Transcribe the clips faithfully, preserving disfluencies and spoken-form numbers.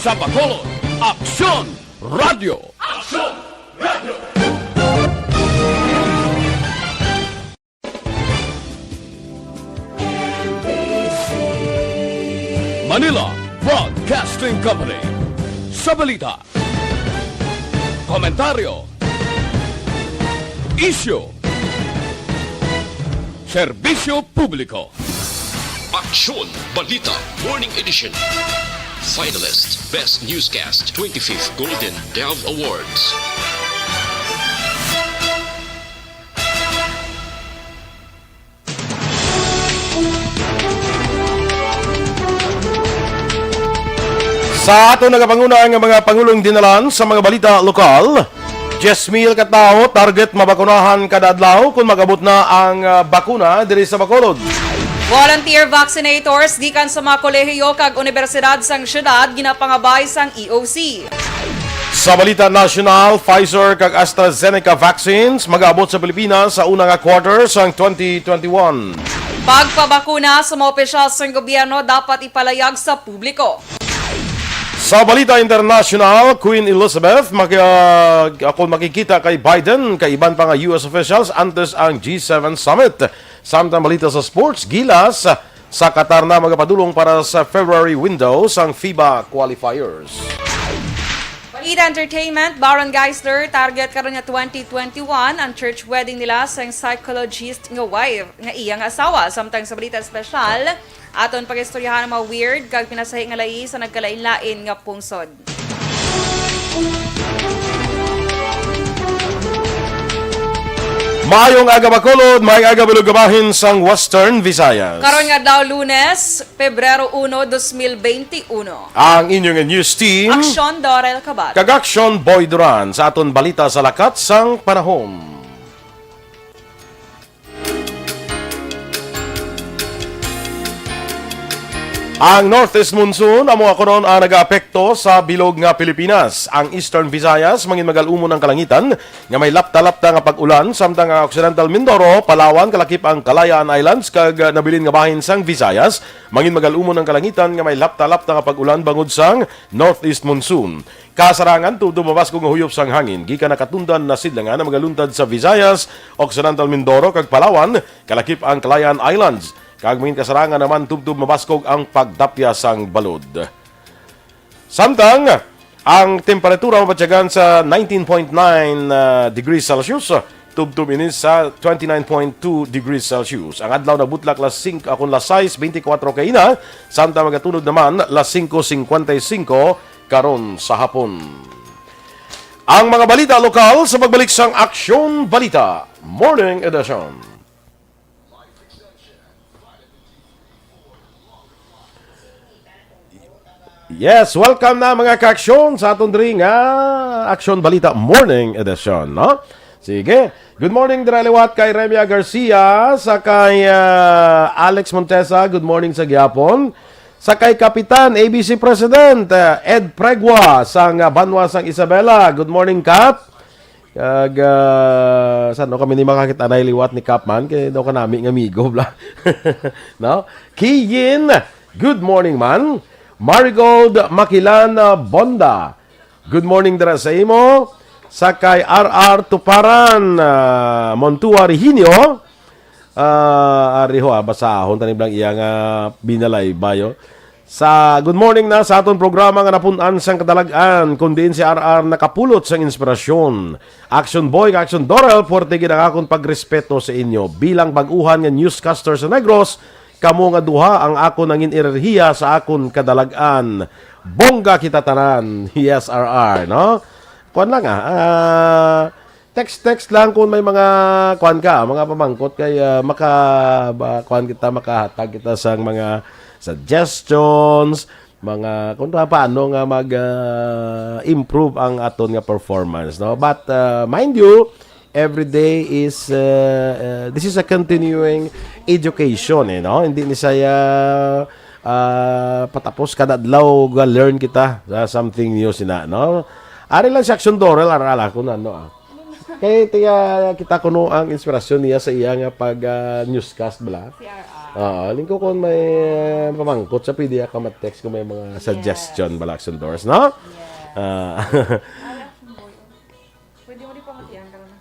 Sa Bacolod, Aksyon Radio. Aksyon Radio. Manila Broadcasting Company. Sa balita, komentaryo, isyu, serbisyo publiko. Aksyon Balita Morning Edition. Finalist Best Newscast twenty-fifth Golden Dove Awards. Sa aton nagapanguna nga mga pangulong dinalan sa mga balita lokal, diyes mil ka tawo target mabakunahan kada adlaw kon mag-abot na ang, ah, bakuna diri sa Bacolod. Volunteer vaccinators gikan sa mga kolehiyo kag unibersidad sang syudad ginapangabay sang E O C. Sa balita nasyonal, Pfizer kag AstraZeneca vaccines mag-abot sa Pilipinas sa una nga quarter sang twenty twenty-one. Pagpabakuna sa mga opisyal sang gobyerno dapat ipalayag sa publiko. Sa balita internasyonal, Queen Elizabeth maki-, ah, ako makikita kay Biden kay iban pa nga U S officials antes ang G seven summit. Samtang balita sa sports, Gilas sa Qatar na magapadulong para sa February window sang FIBA qualifiers. Balita entertainment, Baron Geisler target karon nga twenty twenty-one ang church wedding nila sang psychologist nga wife nga iya nga asawa. Samtang sa balita espesyal, aton pag-istoryahan ang mga weird kag pinasahi nga layi sa nagkalain-lain nga pungsod. Maayong aga, Bacolod. Maayong aga, bilog nga bahin sang Western Visayas. Karon nga adlaw, Lunes, Pebrero uno, dos mil bente uno. Ang inyong news team, Aksyon Dorel Cabat. Kag Aksyon Boy Duran sa aton balita sa lakat sang panahon. Ang northeast monsoon amo nga kunon ang nagaapekto sa bilog nga Pilipinas. Ang Eastern Visayas, mangin magal-umon ang kalangitan nga may lapta-lapta nga pag-ulan, samtang ang Occidental Mindoro, Palawan, kalakip ang Kalayaan Islands, kag, ah, nabilin nga bahin sang Visayas, mangin magal-umon ang kalangitan nga may lapta-lapta nga pag-ulan bangod sang northeast monsoon. Kasarangan, tubtob mabaskog nga huyop sang hangin gikan nakatundan na sidlangan ang magaluntad sa Visayas, Occidental Mindoro, kag Palawan, kalakip ang Kalayaan Islands, kag mangin kasarangan naman tubtob mabaskog ang pagdapya sang balod. Samtang ang temperatura mabatyagan sa nineteen point nine, ah, degrees Celsius, tubtob ini sa twenty-nine point two degrees Celsius. Ang adlaw nagbutlak las singko, akon las sais bente kuwatro kaina, samtang magatunod naman las singko singkwenta y singko karon sa hapon. Ang mga balita lokal sa pagbalik sang Aksyon Balita Morning Edition. Yes, welcome na, mga ka-aksyon, sa aton diri nga Aksyon Balita Morning Edition, no? Sige. Good morning dira liwat kay Remia Garcia, sa kay, ah, Alex Montesa, good morning sa gihapon. Sa kay Kapitan, A B C President, ah, Ed Pregua, sang, ah, banwa sang Isabela. Good morning, Kap. Kag, ah, san-o kami ni makakit-anay liwat ni Kap man, kay daw kanami nga amigo, bla. No? Kiyin, good morning, man. Marigold Makilan, ah, Bonda, good morning dira sa imo. Sa kay R R Tuparan, ah, Montua Reginio, ah, ari ho, ah, basahon tani blang iya nga binalay bayo. Sa good morning na sa aton programa nga napun-an sang kadalag-an, kun diin si R R nakapulot sang inspirasyon. Action Boy kag Action Dorel, puwerte gid ang akon pagrespeto sa inyo. Bilang bag-uhan nga newscaster sa Negros, kamo nga duha ang akon nangin enerhiya sa akon kadalag-an. Bongga kita tanan. Yes, R R, no? Kuwan lang, ah. Ah, text-text lang kung may mga kuwan ka, mga pamangkot kay, ah, maka-, ba, kuwan kita, makahatag kita sang mga suggestions, mga kung pa-, paano nga mag, ah, improve ang aton nga performance, no? But, ah, mind you, every day is, ah, ah, this is a continuing education, eh, no? Hindi ni saya, ah, patapos kada adlaw ga-learn kita sa something new sina, no? Ari lang si Action Dorel, ara-ara kung ano, ah. Kay tiya kita kuno ang inspirasyon niya sa iya nga pag, ah, newscast bala. Si R R. Oo, lingko kung may, ah, pamangkot sa, pwede ka mag-text kung may mga Yes. suggestion, bala, Action Doors, no? Yes. Ah. Ay, Action Boy. Pwede mo di pamatian ka na.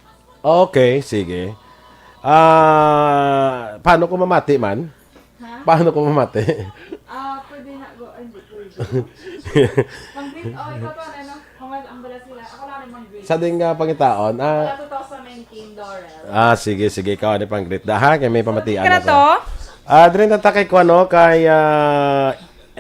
Okay, sige. Ah, paano ko mamati man? Ha? Paano ko mamati? Ah, pwede na go. Ay, hindi pwede. Pang-greet, oh, ikaw to, ano? Kung ang bala sila, ako lang rin mang-greet. Sa ding, ah, pangitaon, ah. Wala, two thousand nineteen, Laurel. Ah, sige, sige. Ikaw, ano pang-greet da, ha? Kaya may pamatian Sino ako. to? Ah, diri na ta kay kuan, no? Kay, ah,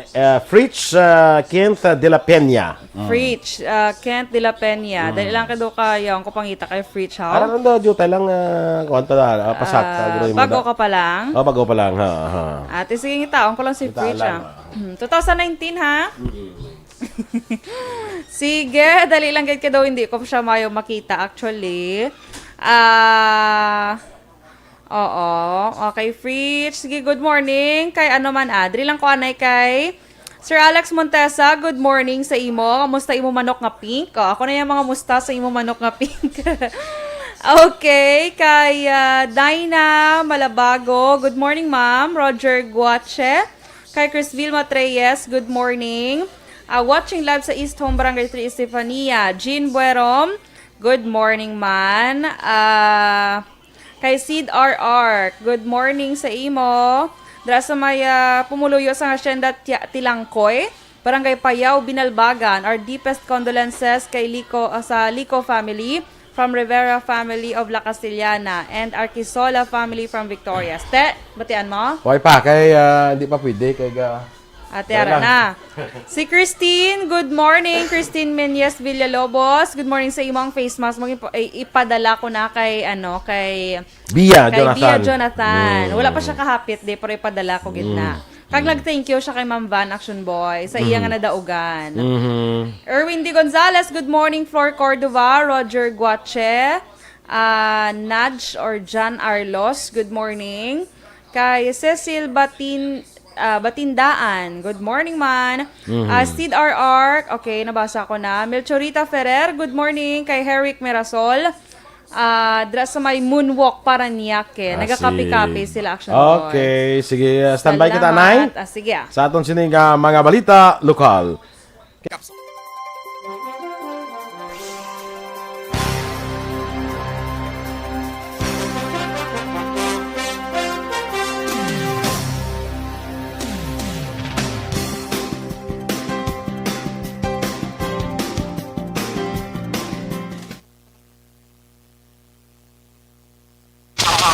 eh, Fritz, ah, Kent, ah, de la Peña. Mm. Fritz, ah, Kent de la Peña. Mm. Dali lang ka do ka, yaon ko pangita kay Fritz, ha? Aram, ano, dutay lang, ah, kuwan ta na, ah, pasakta, Ah, guro yung bago muda. ka pa lang? Oh, bago pa lang, ha, ha. Ate, sige, ngitaon ko lang si Ngitaon Fritz, lang, ah. ah. Two thousand nineteen, ha? Mm. Sige, dali lang gid ka daw, hindi ko siya mayo makita, actually. Ah, oo. Okay, Fritz. Sige, good morning. Kay ano man, ah, diri lang ko anay kay Sir Alex Montesa, good morning sa imo. Kamusta imo manok nga pink? Oh, ako na yung mga musta sa imo manok nga pink. Okay, kay, ah, Dinah Malabago, good morning, ma'am. Roger Guache, kay Chris Vilma Treyes, good morning. Ah, watching live sa East Home Barangay three Estefania. Jean Buerom, good morning, man. Ah, kay Sid R R, good morning sa imo. Dira sa may, ah, pumuluyo sa Hacienda Tia-, Tilangkoy, Barangay Payao, Binalbagan, our deepest condolences kay Lico, ah, sa Lico family, from Rivera family of La Castellana, and Arquisola family from Victorias. Te, batian mo? Okay pa, kay, ah, hindi pa pwede, kay ga-, Ate, Wala ara lang. na. Si Christine, good morning. Christine Menyes Villalobos, good morning sa imong face mask. Mag-, ipa-, i-, ipadala ko na kay, ano, kay, Bia kay Jonathan. Bia Jonathan. Mm. Wala pa siya kahapit, di, pero ipadala ko gid na. Mm. Kag Mm. nag-thank you siya kay Ma'am Van Action Boy sa iya Mm. nga nadaugan. Mm-hmm. Erwin D. Gonzalez, good morning. Flor Cordova, Roger Guache, ah, Naj or Jan Arlos, good morning. Kay Cecil Batin-, ah, Batindaan, good morning, man. Mhm. Ah, Sid R R, okay, nabasa ko na. Melchorita Ferrer, good morning. Kay Herrick Mirasol, ah, dira sa may Moonwalk, Parañaque. Ah, Nagakapi-kapi si sila, Action Boys. Okay, sige, ah, standby kita, Salamat. Nay. Ah, sige, ah. Sa aton sining, ah, mga balita lokal.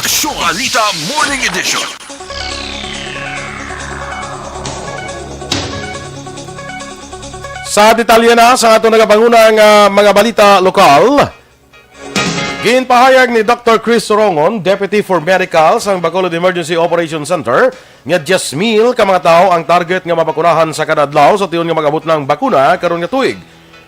Aksyon Balita Morning Edition. Sa detalye na sa aton nagapanguna nga mga balita lokal, ginpahayag ni Doctor Chris Sorongon, Deputy for Medical sang Bacolod Emergency Operation Center, nga diyes mil ka mga tawo ang target nga mabakunahan sa kada adlaw sa tion nga mag-abot na ang bakuna karon nga tuig.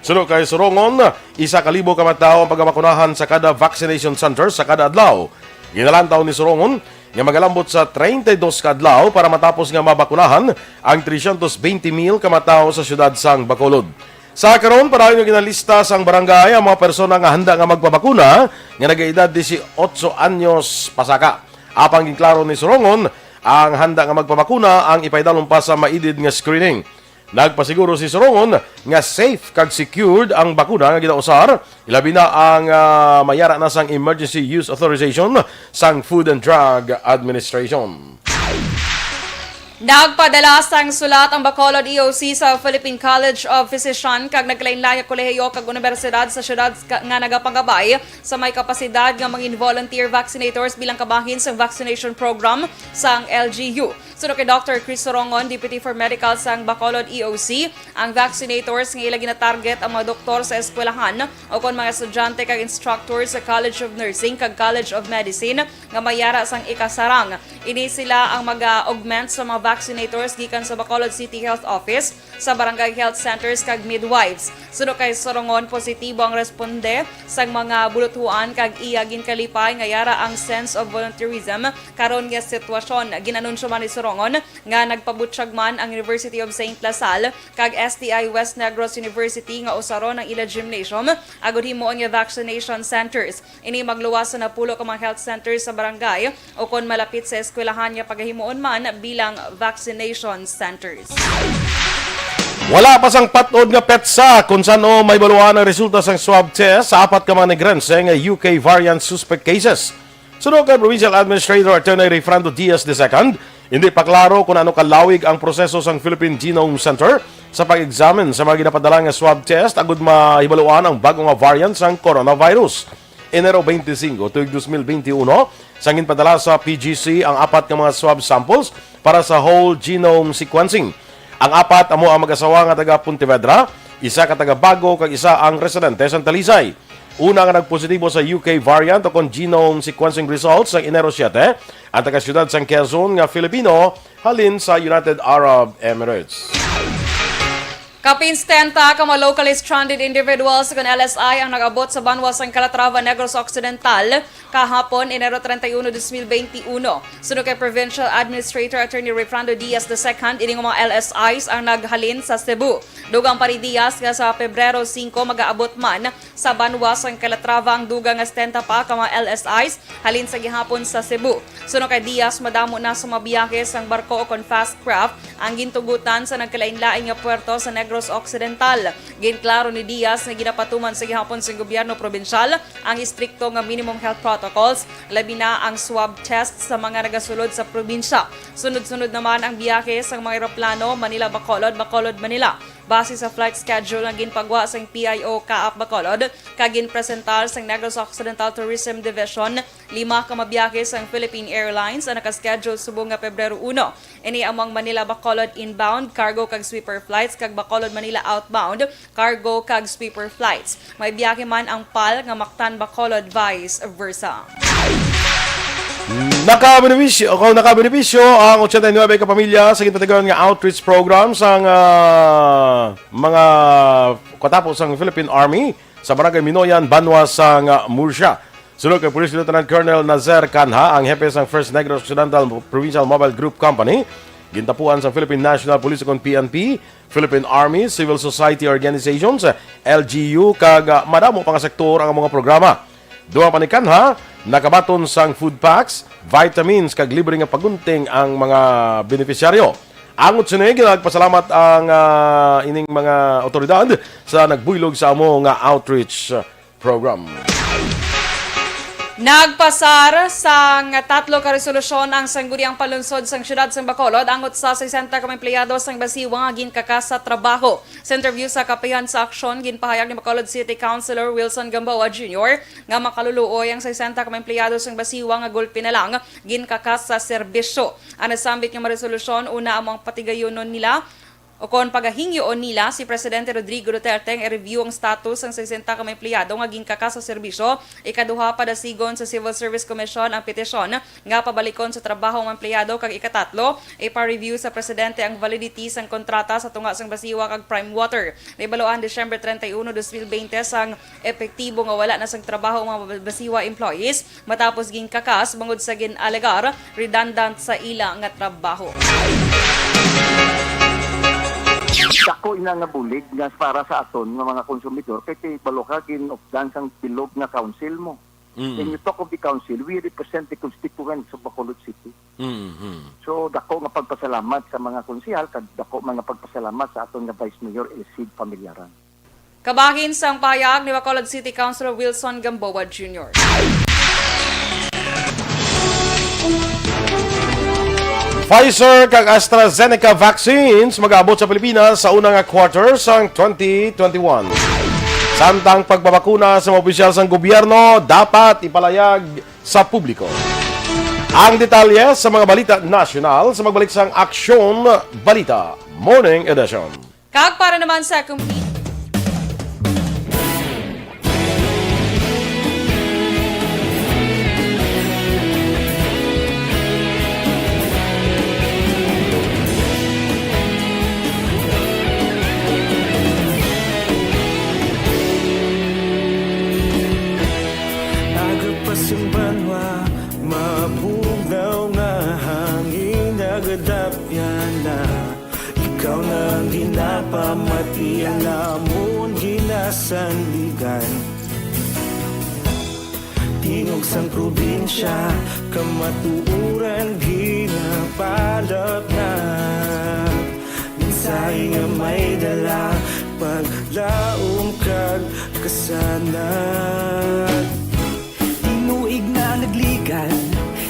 Suno kay Sorongon, isa ka libo ka mga tawo ang pagabakunahan sa kada vaccination center sa kada adlaw. Ginalantaw ni Sorongon nga magalambot sa treinta y dos ka adlaw para matapos nga mabakunahan ang trescientos veinte mil ka mga tawo sa siyudad sang Bacolod. Sa karon, padayon nga ginalista sang barangay ang mga persona nga handa nga magpabakuna nga nagaedad disiotso anyos pasaka. Apang ginklaro ni Sorongon, ang handa nga magpabakuna ang ipaidalom pa sa maidid nga screening. Nagpasiguro si Sorongon nga safe kag secured ang bakuna nga ginausar, ilabi na ang, ah, mayara na sang emergency use authorization sang Food and Drug Administration. Nagpadala sang sulat ang Bacolod E O C sa Philippine College of Physician kag nagkalainlain nga kolehiyo kag unibersidad sa siyudad ka-, nga nagapangabay sa may kapasidad nga mga volunteer vaccinators bilang kabahin sa vaccination program sang L G U. Suno kay Doctor Chris Sorongon, Deputy for Medical sang Bacolod E O C, ang vaccinators nga ila ginatarget ang mga doktor sa eskwelahan o kon mga estudyante kag instructor sa College of Nursing kag College of Medicine nga mayara sang ikasarang. Ini sila ang mag-augment sa mga vaccinators gikan sa Bacolod City Health Office, sa barangay health centers kag midwives. Suno kay Sorongon, positibo ang responde sang mga buluthuan kag iya ginkalipay nga yara ang sense of volunteerism karon nga sitwasyon. Gin-anunsyo man ni Sorongon nga nagpabutyag man ang University of Saint La Salle kag S T I West Negros University nga usaron ang ila gymnasium agud himuon nga vaccination centers. Ini magluwas sa napulo ka mga health centers sa barangay ukon malapit sa eskwelahan nga pagahimuon man bilang vaccination centers. Wala pa sang patod nga petsa kon san-o mahibaluan ang resulta sang swab test sa apat ka mga Negrense nga U K variant suspect cases. Suno kay Provincial Administrator Attorney Rayfrando Diaz the second, hindi pa klaro kung ano kalawig ang proseso sang Philippine Genome Center sa pag-examine sa mga ginapadala nga swab test agud mahibaluan ang bag-o nga variant sang coronavirus. Enero twenty-five, tuig dos mil benti uno, sang ginpadala sa P G C ang apat ka mga swab samples para sa whole genome sequencing. Ang apat amo ang mag-asawa nga taga Pontevedra, isa ka taga Bago, kag isa ang residente sa Talisay. Una nga nagpositibo sa U K variant ukon genome sequencing results sang Enero siete, ang taga-siyudad sang Quezon nga Filipino halin sa United Arab Emirates. Kapin setenta ka mga locally stranded individuals kon L S I ang nag-abot sa banwa sang Calatrava, Negros Occidental, kahapon, Enero treinta y uno, dos mil benti uno. Suno kay Provincial Administrator Attorney Rayfrando Diaz the second, ini nga mga L S Is ang naghalin sa Cebu. Dugang pa ni Diaz nga sa Pebrero singko magaabot man sa banwa sang Calatrava ang dugang nga setenta pa ka mga L S Is halin sa gihapon sa Cebu. Suno kay Diaz, madamo na sa mga biyahe sang barko o kon fast craft ang gintugutan sa nagkalainlain nga puerto sa Negros Occidental. Ginklaro ni Diaz nga ginapatuman sa gihapon sang gobyerno probinsyal ang istrikto nga minimum health protocols, labi na ang swab test sa mga nagasulod sa probinsya. Sunod-sunod naman ang biyahe sang mga eroplano Manila-Bacolod, Bacolod-Manila. Base sa flight schedule nga ginpagwa sang P I O Caap Bacolod kag ginpresentar sang Negros Occidental Tourism Division, lima ka mabiyahe sang Philippine Airlines ang nakaschedule subong nga Pebrero uno. Ini amo ang Manila-Bacolod inbound, cargo kag sweeper flights, kag Bacolod-Manila outbound, cargo kag sweeper flights. May biyahe man ang pal nga Mactan-Bacolod, vice versa. Nakabenepisyo, o nakabenepisyo ang ochenta y nuebe ka pamilya sa ginpatigayon nga outreach program sang, ah, mga katapos sang Philippine Army sa Barangay Minoyan, banwa sang, ah, Murcia. Suno kay Police Lieutenant Colonel Nazer Canha, ang hepe sang First Negros Occidental Provincial Mobile Group Company, gintapuan sang Philippine National Police ukon P N P, Philippine Army, civil society organizations, L G U, kag, ah, madamo pa nga sektor ang mga programa. Dugang pa ni Canha, nakabaton sang food packs, vitamins, kag libre nga pagunting ang mga benepisyaryo. Angot sini, nagpasalamat ang, ah, ining mga awtoridad sa nagbuylog sa amo nga outreach program. Nagpasar sang tatlo ka resolusyon ang Sangguniang Panlungsod sang Siyudad sang Bacolod angot sa sesenta ka mga empleyado sang Basiwa nga ginkakas sa trabaho. Sa interview sa Kapihan sa Aksyon, ginpahayag ni Bacolod City Councilor Wilson Gamboa Junior nga makaluluoy ang sesenta ka mga empleyado sang Basiwa nga gulpi na lang ginkakas sa serbisyo. Ang nasambit nga mga resolusyon, una amo ang patigayunon nila o kon pagahingyoon nila si Presidente Rodrigo Duterte nga i-review ang status sang sesenta ka mga empleyado nga ginkakas sa serbisyo, ikaduha, padasigon sa Civil Service Commission ang petisyon nga pabalikon sa trabaho ang empleyado, kag ikatatlo, ipa-review sa Presidente ang validity sang kontrata sa tunga sang Basiwa kag Prime Water. Nahibaluan Disyembre treinta y uno, dos mil veinte sang epektibo nga wala na sang trabaho ang mga Basiwa employees matapos ginkakas bangod sa gin-alegar redundant sa ila nga trabaho. Dako ina nga bulig nga para sa aton nga mga konsumidor kay ti balo ka ginupdan sang bilog nga council mo. Mm. When you talk of the council, we represent the constituents of Bacolod City. Mm-hmm. So dako nga pagpasalamat sa mga konsehal kag dako man nga pagpasalamat sa aton nga Vice Mayor Elcid Familiaran. Kabahin sang pahayag ni Bacolod City Councilor Wilson Gamboa Junior. Pfizer kag AstraZeneca vaccines mag-abot sa Pilipinas sa una nga quarter sang twenty twenty-one. Samtang pagbabakuna sa mga opisyal sang gobyerno dapat ipalayag sa publiko. Ang detalye sa mga balita nasyonal sa magbalik sang Aksyon Balita Morning Edition. Kag para naman sa complete Ginapamati namon ginasandigan. Tingog sang probinsya, kamatuoran ginapalapnag. Mensahe nga may dala, paglaom kag kasanag. Tinuig na nagligan,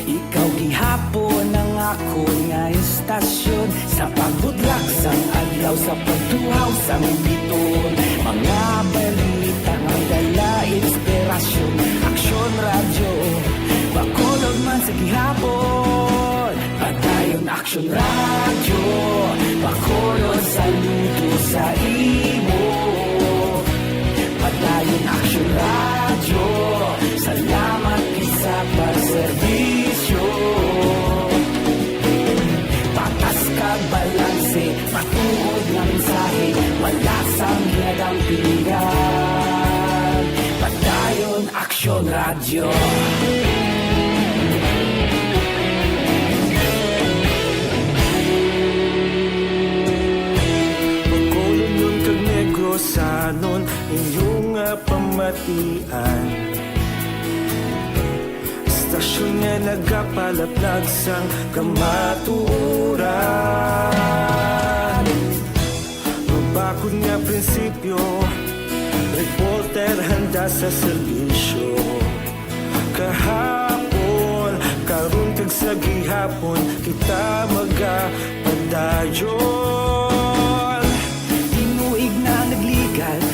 ikaw gihapon ang akon nga istasyon. Sa pagbutlak sang adlaw, sa pagtuhaw sang biton, mga balita nga dala inspirasyon. Aksyon Radyo, Bacolod man sa gihapon. Padayon Aksyon Radyo, Bacolod, saludo sa imo. Padayon Aksyon Radyo, salamat gid sa pagserbisyo. Patas kag balanse, matuod nga mensahe, wala sang ginadampingan. Padayon Aksyon Radyo. Bacolodnon kag Negrosanon, inyo nga pamatian. Istasyon nga nagapalaplag sang kamatuoran. Mabakod nga prinsipyo, reporter handa sa serbisyo. Kahapon, karon kag sa gihapon, kita magapadayon. Tinuig na nagligan,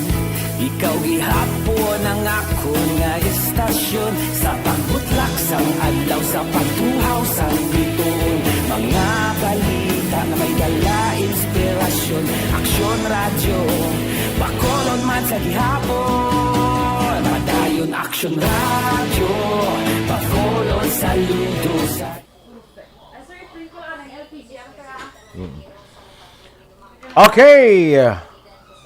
ikaw gihapon ang akon nga istasyon. Sa pagbutlak sang adlaw, sa pagtuhaw sang biton, mga balita nga may dala inspirasyon. Aksyon Radyo, Bacolod man sa gihapon. Padayon Aksyon Radyo, Bacolod, saludo sa... Okay.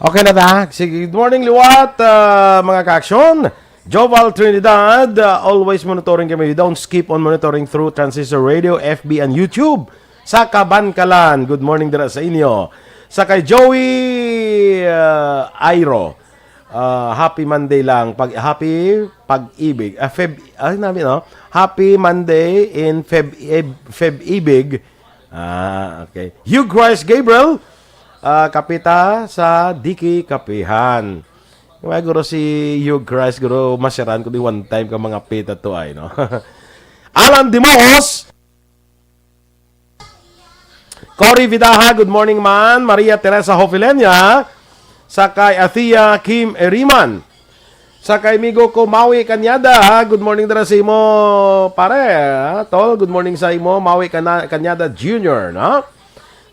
Okay na ta? Sige, good morning, liwat, ah, mga kaaksyon. Joval Trinidad, ah, always monitoring kami. We don't skip on monitoring through Transistor Radio, F B, and YouTube. Sa Kabankalan, good morning dira sa inyo. Sa kay Joey, ah, Airo, ah, happy Monday lang. Pag, happy pag-ibig. Ah, Feb, ay, namin, no? Happy Monday in Feb, Eb- Feb-ibig. Ah, okay. Hugh Christ Gabriel, ah, kapita sa Diki Kapihan. May guro si Hugh Christ, guro masiran ko di one time ka mga pita to ay, no? Alan Dimos, Cory Vidaha, good morning man. Maria Teresa Hofilenia, sa kay Athea Kim Eriman. Sa kay amigo ko, Maui Cañada, ha? Good morning dira sa imo, pare, ha? Tol, good morning sa imo, Maui Cana- Cañada Junior, no?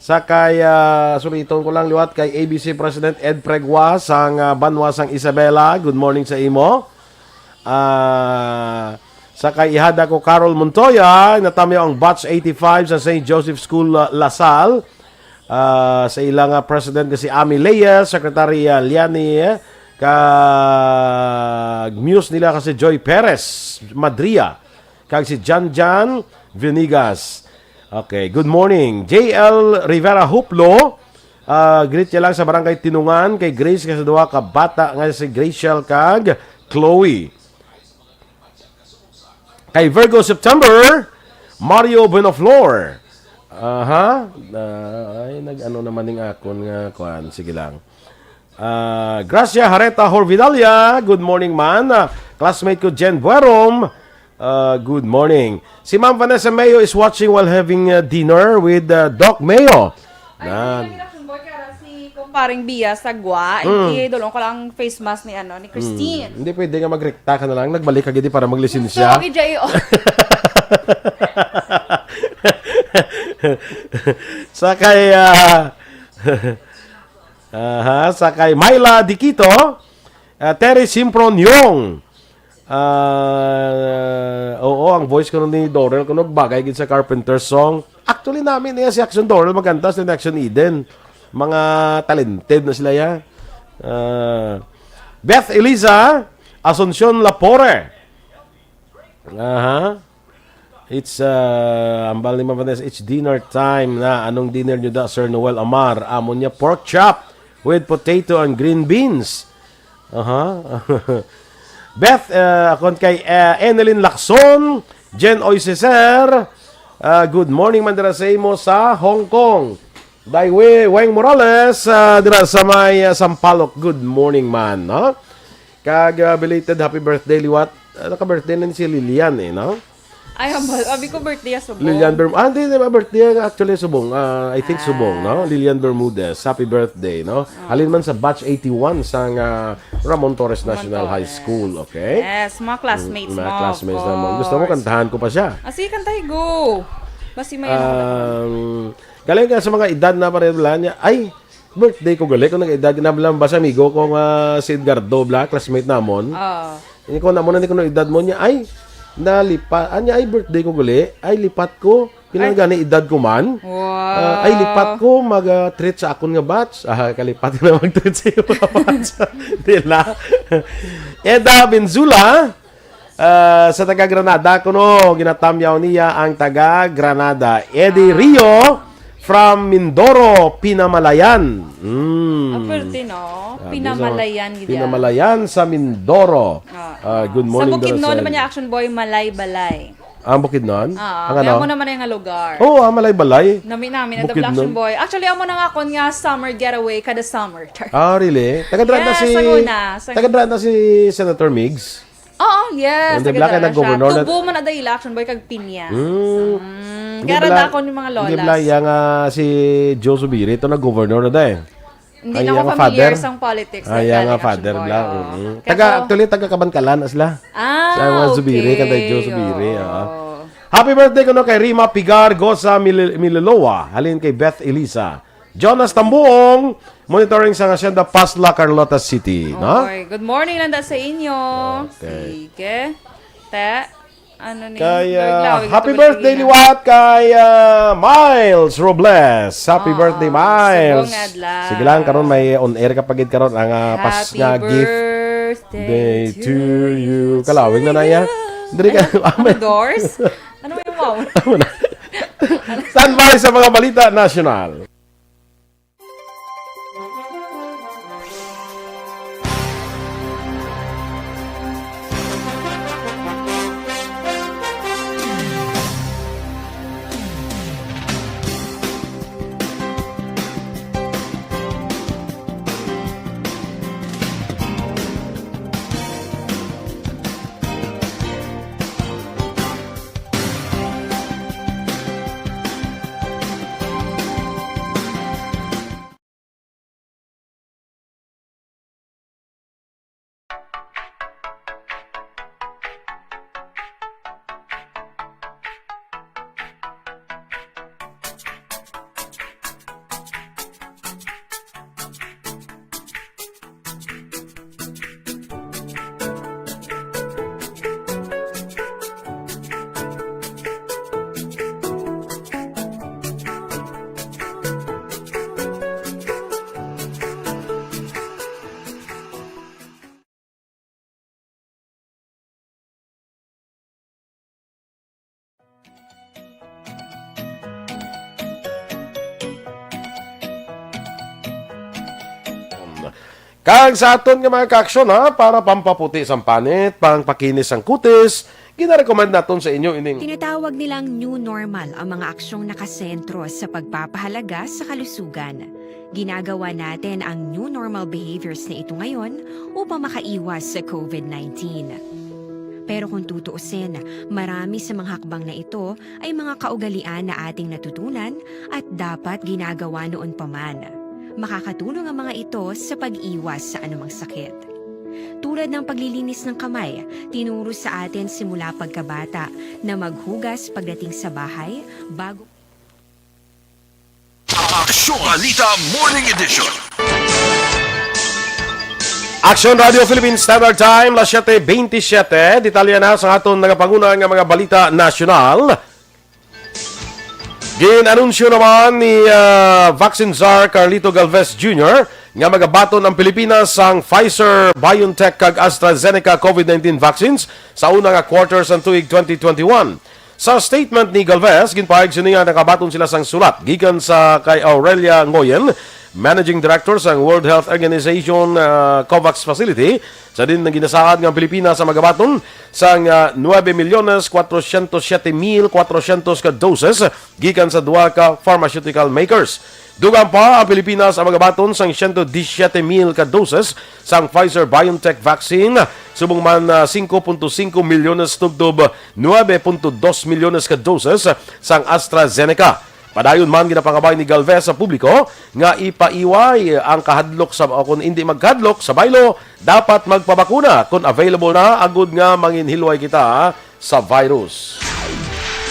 Sa kay, ah, suliton ko lang liwat kay A B C President Ed Pregua sang, ah, banwa sang Isabela. Good morning sa imo. Ah, sa kay ihada ko, Carol Montoya, natamyaw ang batch eighty-five sa Saint Joseph School, ah, Lasal. Ah, sa ila nga president nga si Ami Leyes, Secretary, ah, Liani, eh, kag muse nila ka si Joy Perez Madria, kag si Jan Jan Vinigas. Okay, good morning. J L Rivera Huplo, ah, greet niya lang sa Barangay Tinungan kay Grace kag sa duha ka bata nga si Graciel kag Chloe. Kay Virgo September, Mario Buenoflor. Aha. Ah, ay, nag-ano naman ning akon nga kuan. Sige lang. Ah, Gracia Hareta Horvidalia, good morning man. Ah, classmate ko Jen Buerom, ah, good morning. Si Ma'am Vanessa Mayo is watching while having, ah, dinner with, ah, Doc Mayo. Nan. Ay, hindi kami nagsumbol kaya si Kumparing Bia sa Gua. Mm. Hindi, dulong ko lang face mask ni, ano, ni Christine. Mm. Hindi pwede nga magrekta ka na lang. Nagbalik ka gidi para maglisensya. Sorry, J O. Sa kay, ah, aha, sa kay Myla Dikito, ah, Terry Simpron Yong. Ah, oo, ang voice ko ni Dorel kuno bagay gid sa Carpenter song. Actually, namin niya si Action Dorel maganda sa Action Eden. Mga talented na sila ya. Ah, Beth Eliza, Asuncion Lapore. Aha. It's, uh, ambal ni Ma'am Vanessa, it's dinner time na. Anong dinner nyo da, Sir Noel Amar? Amo niya pork chop with potato and green beans. Aha. Beth, uh, akon kay, uh, Enelyn Lacson, Jen Oiseser, uh, good morning man dira sa imo sa Hong Kong. Daiwi Weng Morales, uh, dira sa may, uh, Sampaloc, good morning man, no? Kag, uh, belated happy birthday liwat. Uh, naka-birthday na ni si Lilian eh, no? Ay, ang ba-, abi ko birthday subong. Lilian Berm-, ah, hindi, hindi, birthday actually subong. Ah, I think subong, no? Ah. Lilian Bermudez, happy birthday, no? Ah. Halin man sa batch eighty-one sang, ah, Ramon Torres National High School, okay? Yes, mga classmates mo, of course. Mm, mga classmates na mo. Gusto mo, kantahan ko pa siya. Ah, sige, kantahi, go. Basi may ano ka lang. Um, galing ka sa mga edad na pareho lang niya. Ay, birthday ko gali kung nag-edad na lang ba sa amigo ko nga si Edgardo, bla, classmate namon. Oo. Ini ko na mo na ni kuno edad mo niya. Ay, nalipat. Anya, ay, birthday ko gali. Ay, lipat ko. Pila na gani edad ko man? Wow. Ah, ay, lipat ko mag, ah, treat sa akon nga batch. Ah, kalipat na mag-treat sa iyong mga batch. Dila. Eda Benzula, ah, sa taga Granada, kuno, ginatamyaw niya ang taga Granada. Eddie Rio from Mindoro, Pinamalayan. Mm. Ah, pwerte, no? Grabe, Pinamalayan, sa gid yan. Pinamalayan sa Mindoro. Ah, ah, good morning, Sa Bukidnon Darasal. Naman niya, Action Boy, Malay Balay. Ang Bukidnon? Ah, Ang kaya ano? Mo naman yung nga lugar. Oo, ah, Malay Balay. Nami namin ang Bukidnon. Action Boy. Actually, amo na nga akon nga summer getaway kada summer. Char. Ah, really? Taga-dra na Yes, si, ang una, sa taga-dra na si Senator Migs? Oo, yes, Hindi, taga-dra Black na ay siya. Nag-governor na Tubo man ada ila, Action Boy, kag Piña. Mm. Mm, Hindi, kaya Black, rada ako yung mga hindi, lolas. Black, yang, ah, si Joe Subiri, ito nag-governor na da eh. Hindi Ay, na ako yang familiar father. Sa politics, Ay, like, yang Action father, Boy, Black. Oo. Mm. Kaya Taga, ako actually, taga Kabankalan na sila. Ah, Si Arwan Zubiri, okay. Kantay Joe Zubiri, Oo. ah. Happy birthday kuno kay Rima Pigar Gosa Mil-, Mililoa, halin kay Beth Elisa. Jonas Tambuong, monitoring sa Hacienda Pasla, Carlota City, no? Okay. Good morning lang da sa inyo. Okay. Sige. Te, ano ni? Kay, ah, Naglawig happy ito birthday, Pilipina. Liwat, kay, ah, Miles Robles. Happy Ah, birthday, Miles. Subong adlaw. Sige lang, karon may on air ka pa gid karon ang, ah, pas Happy nga gift. Birthday Day to to you. you. Kalawig na na iya. Diri ka, Ano? Ano, Doors? Ano yung wow? Standby sa mga balita nasyonal. Kag sa aton nga mga kaaksyon, ha, para pampaputi sang panit, pangpakinis sang kutis, ginarekomend naton sa inyo ining Tinatawag nilang new normal ang mga aksyong nakasentro sa pagpapahalaga sa kalusugan. Ginagawa natin ang new normal behaviors na ito ngayon upang makaiwas sa covid nineteen. Pero kung tutuusin, marami sa mga hakbang na ito ay mga kaugalian na ating natutunan at dapat ginagawa noon pa man. Makakatulong ang mga ito sa pag-iwas sa anumang sakit. Tulad ng paglilinis ng kamay, tinuro sa atin simula pagkabata na maghugas pagdating sa bahay bago Aksyon Balita Morning Edition. Aksyon Radio Philippine Standard Time, las siete veintisiete. Detalye na sa aton nagapanguna nga mga balita nasyonal. Gin-anunsyo naman ni, ah, Vaccine Czar Carlito Galvez Junior nga magabaton ang Pilipinas sang Pfizer, BioNTech kag AstraZeneca covid nineteen vaccines sa una nga quarter sang tuig twenty twenty-one. Sa statement ni Galvez, ginpahayag sini nga nakabaton sila sang sulat gikan sa kay Aurelia Ngoyen, Managing Director sang World Health Organization, ah, COVAX Facility, sa diin nga ginasaad nga ang Pilipinas ang magabaton sang, ah, nuebe milyones kwatrosyentos siyete mil kwatrosyentos ka doses gikan sa duha ka pharmaceutical makers. Dugang pa, ang Pilipinas ang magabaton sang siyento disiyete mil ka doses sang Pfizer-BioNTech vaccine, subong man, ah, singko punto singko milyones tubtob nuebe punto dos milyones ka doses sang AstraZeneca. Padayon man, ginapangabay ni Galvez sa publiko nga ipaiway ang kahadlok sa, o kung hindi magkahadlok sa baylo, dapat magpabakuna kung available na, agud nga manginhilway kita sa virus.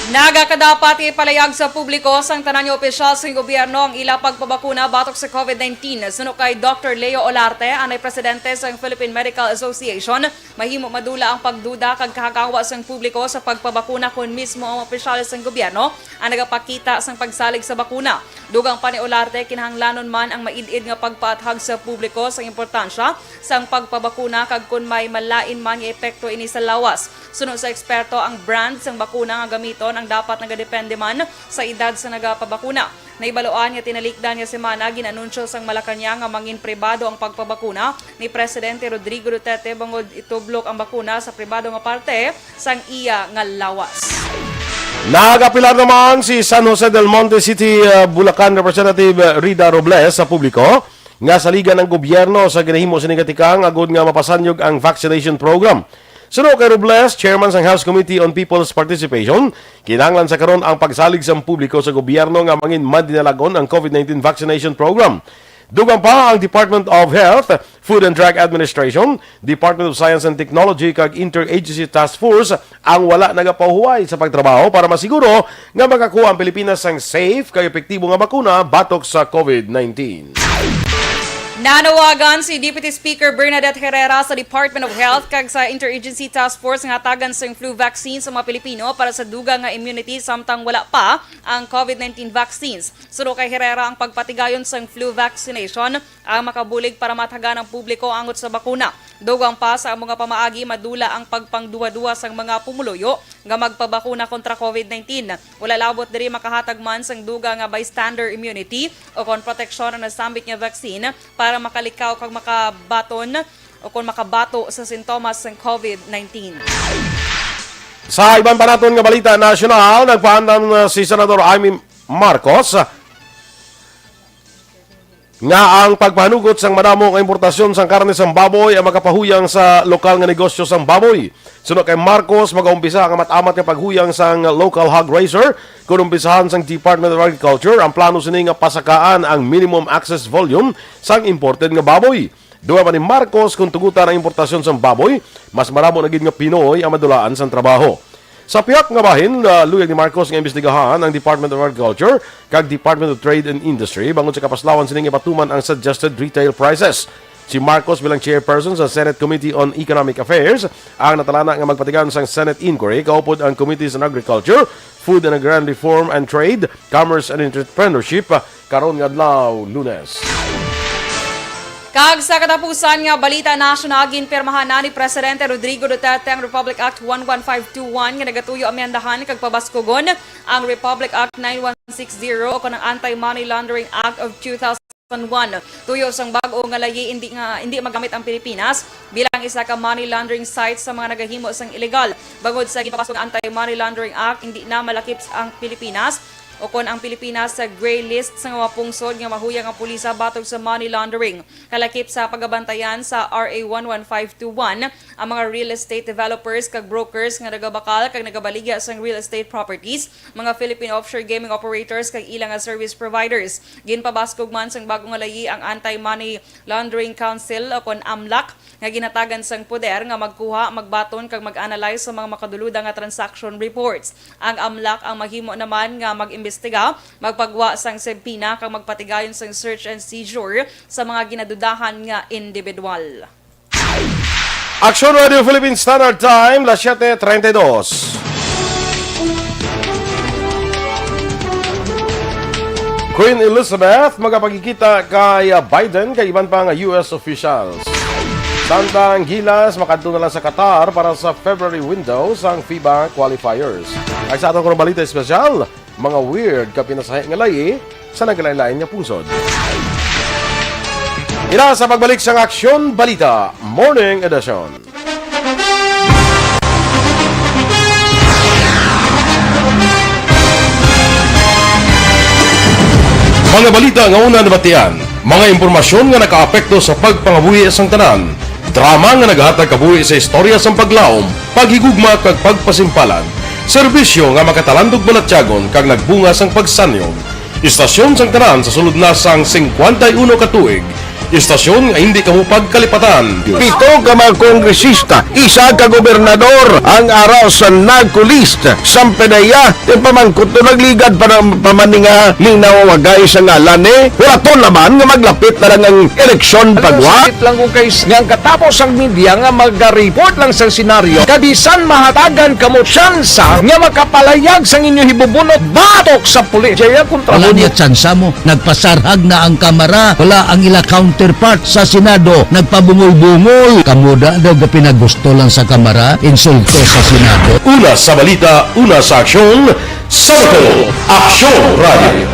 Nagakadapat ipalayag sa publiko sang tanan nga opisyal sang gobyerno ang ila pagpabakuna batok sa COVID nineteen. Suno kay Doctor Leo Olarte, anay presidente sang Philippine Medical Association, mahimo madula ang pagduda kag kahagawa sang publiko sa pagpabakuna kon mismo ang opisyal sang gobyerno ang nagapakita sang pagsalig sa bakuna. Dugang pa ni Olarte, kinahanglanon man ang maid-id nga pagpaathag sa publiko sang importansya sang pagpabakuna kag kon may malain man nga epekto ini sa lawas. Suno sa eksperto, ang brand sang bakuna nga gamiton ang dapat nagadepende man sa edad sa nagapabakuna. Nahibaluan nga tinalikdan nga semana gin-anunsyo sang Malacañang nga mangin pribado ang pagpabakuna ni Presidente Rodrigo Duterte bangod itublok ang bakuna sa pribado nga parte sang iya nga lawas. Nagapilar naman si San Jose del Monte City, uh, Bulacan Representative, uh, Rida Robles sa publiko nga saligan ang gobyerno sa ginahimo sini nga tikang agud nga mapasanyog ang vaccination program. Suno kay Robles, chairman sang House Committee on People's Participation, kinahanglan sa karon ang pagsalig sang publiko sa gobyerno nga mangin madinalagon ang COVID nineteen vaccination program. Dugang pa, ang Department of Health, Food and Drug Administration, Department of Science and Technology, kag Interagency Task Force ang wala nagapahuway sa pagtrabaho para masiguro nga makakuha ang Pilipinas sang safe kag epektibo nga bakuna batok sa COVID nineteen. Nanawagan si Deputy Speaker Bernadette Herrera sa Department of Health kag sa Interagency Task Force nga hatagan sang flu vaccine sa mga Pilipino para sa dugang nga immunity samtang wala pa ang COVID nineteen vaccines. Suno kay Herrera, ang pagpatigayon sang flu vaccination ang makabulig para mathagan ang publiko angot sa bakuna. Dugang pa, sa amo nga pamaagi, madula ang pagpangduhaduha sang mga pumuluyo nga magpabakuna kontra COVID nineteen. Wala labot diri makahatag man sang dugang nga bystander immunity o kon proteksyon ang nasambit nga vaccine para makalikaw kag makabaton o kon makabato sa sintomas sang COVID nineteen. Sa iban pa naton nga balita nasyonal, nagpaandam, uh, si Senador Imee Marcos nga ang pagpahanugot sang madamo nga importasyon sang karne sang baboy ang makapahuyang sa lokal nga negosyo sang baboy. Suno kay Marcos, magaumpisa ang amat-amat nga paghuyang sang local hog raiser kon umpisahan sang Department of Agriculture. Ang plano sini nga pasakaan ang minimum access volume sang imported nga baboy. Dugang pa ni Marcos, kon tugutan ang importasyon sang baboy, mas madamo na gid nga Pinoy ang madulaan sang trabaho. Sa pihak nga bahin, ah, luyag ni Marcos nga imbestigahan ang Department of Agriculture kag Department of Trade and Industry bangod sa kapaslawan sini nga ipatuman ang suggested retail prices. Si Marcos, bilang chairperson sa Senate Committee on Economic Affairs, ang natalana nga magpatigayon sang Senate inquiry kaupod ang Committees on Agriculture, Food and Agrarian Reform and Trade, Commerce and Entrepreneurship, ah, karon nga adlaw, Lunes. Kag sa katapusan nga balita nasyonal, ginpirmahan na ni Presidente Rodrigo Duterte ang Republic Act one one five two one nga nagatuyo amyendahan kag pabaskugon ang Republic Act nine one six zero o kon ang Anti-Money Laundering Act of two thousand one. Tuyo sang bag-o nga layi, hindi nga, hindi magamit ang Pilipinas bilang isa ka money laundering site sa mga nagahimo sang illegal. Bangod sa ginpabaskog nga Anti-Money Laundering Act, hindi na malakip ang Pilipinas o kon ang Pilipinas sa gray list sa mga pungsod nga mahuyang ang pulisa batok sa money laundering. Kalakip sa pagabantayan sa R A one one five two one, ang mga real estate developers kag brokers nga nagabakal kag nagabaligya sang real estate properties, mga Philippine offshore gaming operators kag ila nga service providers. Ginpabaskog man sang bag-o nga layi ang Anti-Money Laundering Council o kon amlac nga ginhatagan sang poder nga magkuha, magbaton kag mag-analyze sa mga makaduluda nga transaction reports. Ang amlac ang mahimo naman nga mag-imbestiga, magpagwa sang subpoena kag magpatigayon sang search and seizure sa mga ginadudahan nga individual. Aksyon Radio Philippine Standard Time, las siete treinta y dos. Queen Elizabeth magapakigkita kay, ah, Biden kag iban pa nga U S officials. Tandang Gilas makadto na lang sa Qatar para sa February window sang FIBA qualifiers. Ay sa aton kuno balita espesyal, mga weird ka pinasahi nga layi sa naglain-lain nga pungsod. Ina sa pagbalik sang Aksyon Balita Morning Edition. Mga balita nga una nabatian, mga impormasyon nga nakaapekto sa pagpangabuhi sang tanan, drama nga nagahatag kabuhi sa istorya sang paglaom, paghigugma kag pagpasimpalan, serbisyo nga makatalandog balatyagon kag nagbunga sang pagsanyog. Istasyon sang tanan sa sulod na sang singkwenta y uno ka tuig. Istasyon nga hindi kamo pagkalipatan. Pito ka mga kongresista, isa ka gobernador ang ara sa NAGCOLEST. Sampanaya, ti pamangkot to nagligad pa na, pa man ni nga linawagay sa ngalan ni. Hulaton naman nga maglapit na lang ang eleksyon. Alam mo, pagwa. Sakit lang kung kay s-, nga ang katapos ang media nga magareport lang sa senaryo, kabisan mahatagan kamo tsansa nga makapalayag sang inyo hibubunot batok sa pulis. Jaya kontra. Wala mo niya tsansa mo. Nagpasarhag na ang Kamara. Wala ang ila counterpart sa Senado. Nagpabungol-bungol. Kamo da daw gapinagusto lang sa Kamara. Insulto sa Senado. Una sa balita, una sa aksyon, sa Aksyon Radio.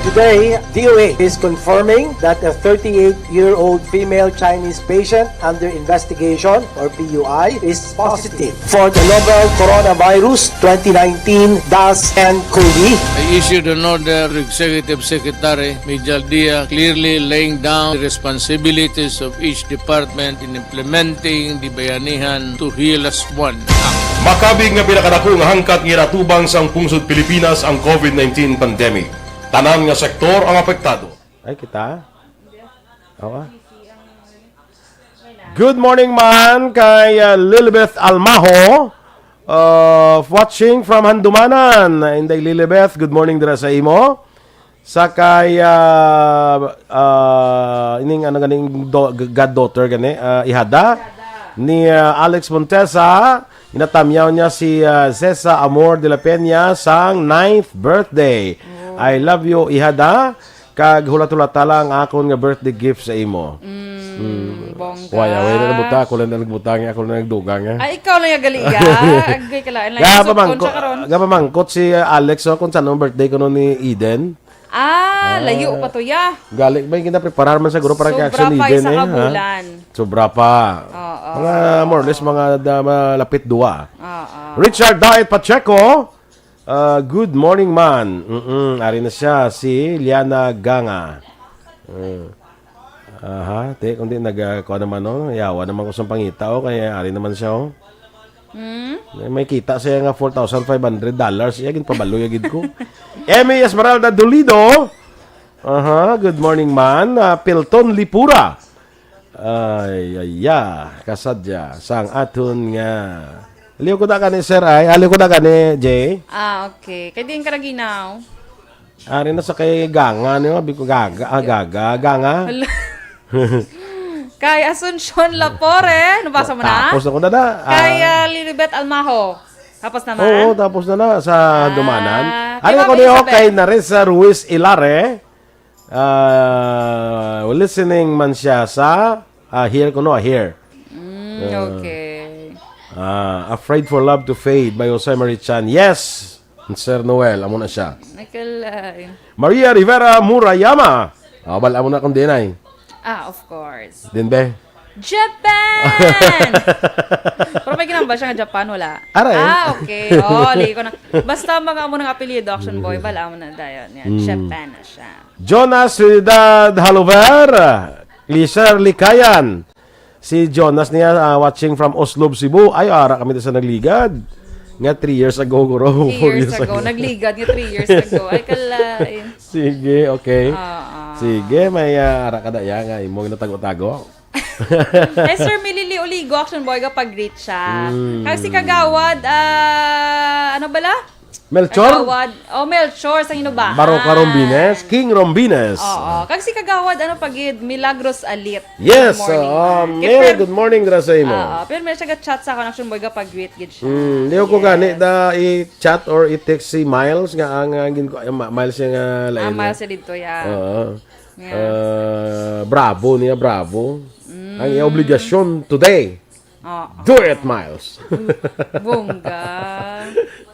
Today, D O A is confirming that a thirty-eight-year-old female Chinese patient under investigation, or P U I, is positive for the novel coronavirus twenty nineteen dash N COVID. I issued an order to Executive Secretary Mijal Dia, clearly laying down the responsibilities of each department in implementing the Bayanihan to Heal Us One Act. Makabig nga pinakadako nga hangkat nga ginatubang sang pungsod Pilipinas ang COVID nineteen pandemic. Tanan nga sektor ang apektado. Ay, kita? Awa. Good morning man kay, uh, Lilibeth Almaho, uh, watching from Handumanan. Inday Lilibeth, good morning dira sa imo. Sa kay, uh, uh, ining ano ganing do-, goddaughter gani, uh, ihada ni, uh, Alex Montesa, ginatamyaw niya si, uh, Zesa Amor de la Peña sang ninth birthday. Oh. I love you, ihada. Kag hulat-hulata lang ang akon nga birthday gift sa imo. Mm, bongga. Wala, wala na nagbuta. Ako lang na nagbuta, nga ako lang nagdugang, eh. Ay, ikaw lang yung gali, ya. Agoy ka lang. Nga pamangko-, nga pamangkot si, uh, Alex, oh, kung saan ang birthday ko noon ni Eden. Ah, layo pa to, ya. Galing ba yung ginapreparar man siguro para kay Action Eden, eh, ha? Sobra pa, isa ka bulan. Sobra pa. Oo. Mga more or less, mga da-, malapit dua. Oo. Richard Daet Pacheco, Ah, good morning, man. Mm-mm, ari na siya, si Liana Ganga. Mm. Aha, te, kundi nag, ah, kuha naman, oh. Yawa naman ko sa pangita, oh, kaya ari naman siya, oh. Hmm? May, may kita siya nga four thousand five hundred dollars. Iya, ginpabaloy agad ko. Emmy Esmeralda Dolido. Aha, good morning, man. Ah, Pilton Lipura. Ay, ay, ya, kasadya, sang aton nga. Aliw ko na ka ni Sir ay, aliw ko na ka ni Jay. Ah, okay. Kay diin ka ra ginaw? Ari na sa kay Ganga, ni Mabi ko Gaga, ah, Gaga, Ganga. Hala. Kay Asuncion Lapore, nabasa mo na? Tapos na ko na na. Ah. Kay, ah, Lilibet Almaho. Tapos na man? Oo, tapos na na sa Dumanan. Ah, kay Ari Ma'am ko ni Isabel. Okay, Narisa Ruiz Ilare. Ah, listening man siya sa, ah, here ko, no, here. Mm, Ah. Okay. Ah, Afraid for Love to Fade by Jose Marichan. Yes! Sir Noel, amo na siya. Michael, ah, Maria Rivera Murayama. Ah, bal, amo na kung dinay. Ah, of course. Din, be? Japan! Pero may ginamba siya nga Japan, wala. Aray. Ah, okay. Oh, lagi ko na. Basta mga amo ng apelyido, Action Boy, bala mo na dayon. Yan, Mm. Japan na siya. Jonas Trinidad Halover, Lizer Likayan. Si Jonas niya, ah, watching from Oslob, Cebu. Ay, ara kami sa nagligad. Nga three years ago, guro. Three Four years years ago. ago. Nagligad nga three years ago. Ay, kalain. Sige, okay. Oo. Sige, may, ah, ara ka na yan nga imong natago-tago. Kay Sir Milili Oligo, Action Boy, kapag-greet siya. Mm. Kag si Kagawad, ah, ano bala? Melchor? Kagawad. Oh, Melchor, sa ino ba? Baroka Ah. Rombines, King Rombines. Oo. Kag si Kagawad, ano pa gid? Milagros Alit. Yes, Good morning, um, ma'am. Kay Mary, Pem-, good morning, dira sa imo. Oo, pero may siya ga-chat sa akon, Action Boy, kapag-greet gid siya. Mm, di ko Yes. gani da i-chat or i-text si Miles nga ang, ah, gin-, ah, Ma-, Miles nga Ah, lain. Miles siya dito, yeah. Oo. Yeah. Ah, bravo niya, bravo. Ang iyang obligasyon today. Oo. Do it, Miles. Bongga.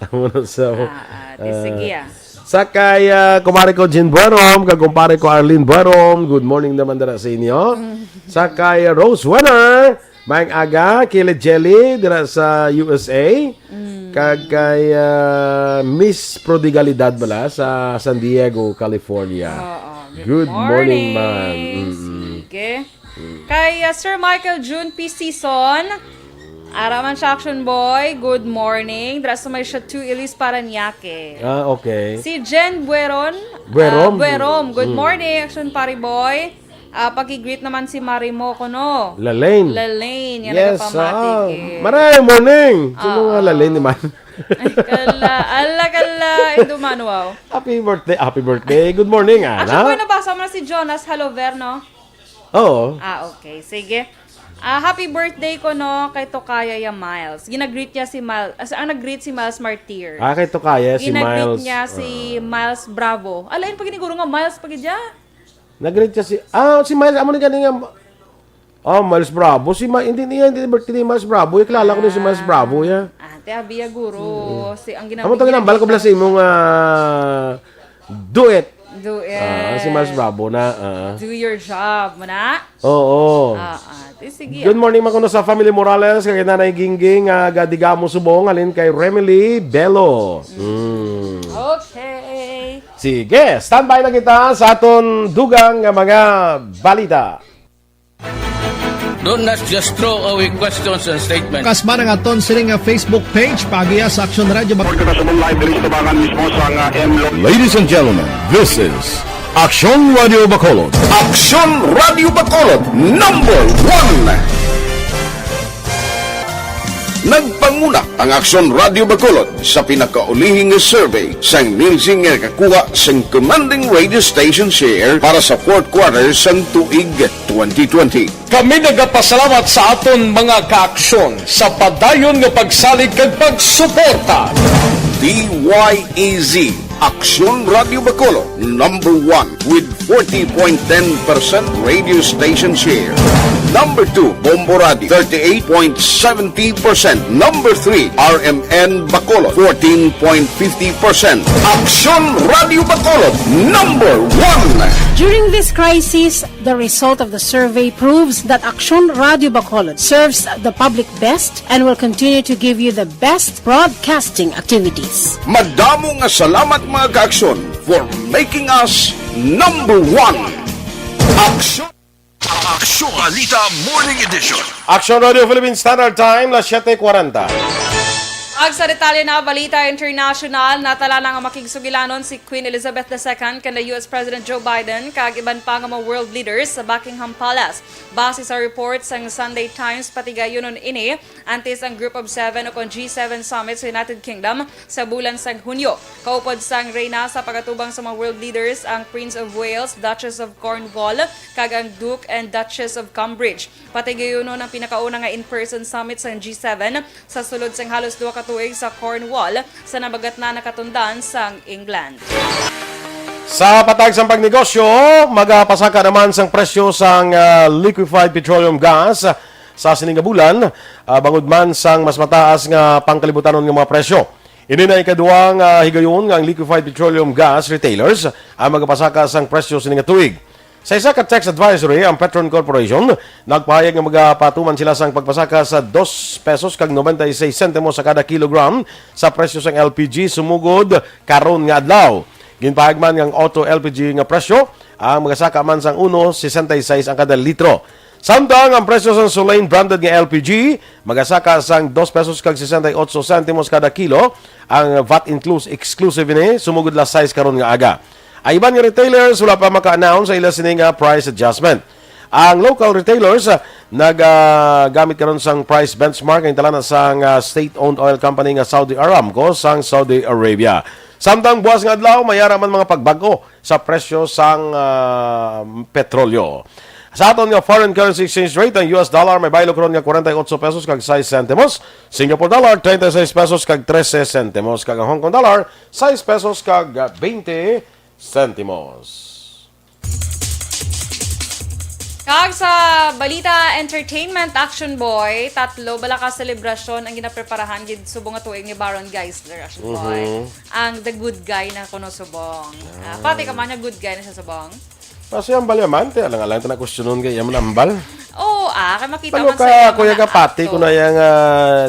Amo na sa Ah, ah, di sige, ah. Sa kay, ah, kumare ko Jean Buerom, kag kumpare ko Arlene Buerom, good morning naman dira sa inyo. Sa kay, ah, Rose Wenner, maayong aga, Kila Jelly, dira sa U S A. Kag kay, ah, Miss Prodigalidad bala sa San Diego, California. Oo, good Good morning, morning. Man. Mm-mm. Sige. Kay, ah, Sir Michael June P. Season, ara man siya, Action Boy, good morning. Dira sa may Chateau Elise, Parañaque. Ah, okay. Si Jen Bueron, Buerom. ah, Buerom, good Mm. morning, Action Pari Boy. Ah, paki-greet naman si Marimo ko, no? Lalaine. Lalaine, yan Yes, nagapamati ah. kay Maray, morning. Sa Ah, mga ah. Lalaine ni man. Ay, kala, ala, kala, Induman, wow. Happy birthday, happy birthday. Good morning, Action Ana. Boy, nabasa mo na si Jonas Halover, no? Oo. Ah, okay. Sige. Ah, happy birthday ko, no, kay Tokaya ya Miles. Ginagreet niya si Miles, as, ang nag-greet si Miles Martir. Ah, kay Tokaya si Ginagreet Miles. niya si Ah. Miles Bravo. Alain pa gini guro nga Miles pa gid ya. Nag-greet siya si, ah, si Miles, amo ni gani nga, ah, Miles Bravo. Si Ma-, hindi niya, hindi birthday ni Miles Bravo. Kilala ko na si Miles Bravo, ya. Ah, te, abiya guro. Si, ang Amo to ginambal ko bala sa imong, ah, duet. Do it. Ah, si Miles Bravo na, ah. Do your job, mo na? Oo. Ah, ah. Di, sige. Good morning, makuno sa family Morales, kay Nanay Gingging, ah, Gadigamo Subong, halin kay Remily Bello. Mm. Okay. Sige, standby na kita sa aton dugang nga mga balita. Don't just throw away questions and statements. Kasma nga aton sini nga Facebook page, paagiya sa Aksyon Radio Bacolod. Report kita sa live diri sa tubangan mismo sa nga M Lo- Ladies and gentlemen, this is Aksyon Radio Bacolod. Aksyon Radio Bacolod, number one. Nagpanguna ang Aksyon Radio Bacolod sa pinakaulihi nga survey sang Nielsen nga nakakuha sang commanding radio station share para sa fourth quarter sang tuig twenty twenty. Kami nagapasalamat sa aton mga kaaksyon sa padayon nga pagsalig kag pagsuporta. D Y E Z, Aksyon Radio Bacolod, number one with forty point ten percent radio station share. Number two, Bombo Radio, thirty-eight point seventy percent. Number three, R M N Bacolod, fourteen point fifty percent. Aksyon Radio Bacolod, number one. During this crisis, the result of the survey proves that Aksyon Radio Bacolod serves the public best and will continue to give you the best broadcasting activities. Madamo nga salamat, mga kaaksyon, for making us number one. Aksyon. Aksyon Balita Morning Edition. Aksyon Radio Philippine Standard Time, las siete cuarenta. Ag sa detalye na balita international, natala na nga makigsugilanon si Queen Elizabeth the Second kanda U S President Joe Biden kag iban pa nga mga world leaders sa Buckingham Palace. Base sa report sang Sunday Times, patigayunon ini antes ang Group of Seven o kon G seven Summit sa United Kingdom sa bulan sang Hunyo. Kaupod sang reyna sa pagatubang sa mga world leaders ang Prince of Wales, Duchess of Cornwall, kag ang Duke and Duchess of Cambridge. Patigayunon ang pinakauna nga in-person summit sang G seven sa sulod sang halos duha ka tuig sa Cornwall sa nabagatnan nga katundan sang England. Sa patag sang pagnegosyo, magapasaka naman sang presyo sang, ah, liquefied petroleum gas sa sini nga bulan, ah, bangod man sang mas mataas nga pangkalibutanon nga mga presyo. Ini na ikaduha nga higayon nga ang liquefied petroleum gas retailers ang magapasaka sang presyo sini nga tuig. Sa isa ka text advisory, ang Petron Corporation nagpahayag nga magapatuman sila sang pagpasaka sa dos pesos kag noventa y seis sentimos sa kada kilogram sa presyo sang L P G sumugod karon nga adlaw. Ginpahayag man nga ang auto L P G nga presyo ang magasaka man sang uno sesenta y seis ang kada litro. Samtang ang presyo sang Solein branded nga L P G magasaka sang dos pesos kag sesenta y otso sentimos kada kilo, ang vat inclus-, exclusive ini, sumugod las sais karon nga aga. Ang iban nga retailers wala pa maka-announce sa ila sini nga price adjustment. Ang local retailers, ah, nag, ah, gamit karon sang price benchmark nga gintalana sang, ah, state-owned oil company nga Saudi Aramco sang Saudi Arabia. Samtang buwas nga adlaw, may ara man mga pagbag-o sa presyo sang, ah, petrolyo. Sa aton nga foreign currency exchange rate, ang U S dollar may baylo karon nga kwarenta y otso pesos kag sais sentimos, Singapore dollar treinta y seis pesos kag trese sentimos, kag ang Hong Kong dollar sais pesos kag, ah, beinte sentimos. Kag sa balita entertainment, Action Boy, tatlo bala ka selebrasyon ang ginapreparahan gid subong nga tuig ni Baron Geisler, Action Boy. Mhm. Ang The Good Guy na kuno subong. Ah, Ah. pati ka man nga good guy na sa subong? Kasi ang balyaman, te, alang-alang ta na questionon kay iya man ambal. Oo, ah, kay makita Balo man sa ka, iya Kuya mga Kapati, akto. Kung na iya nga,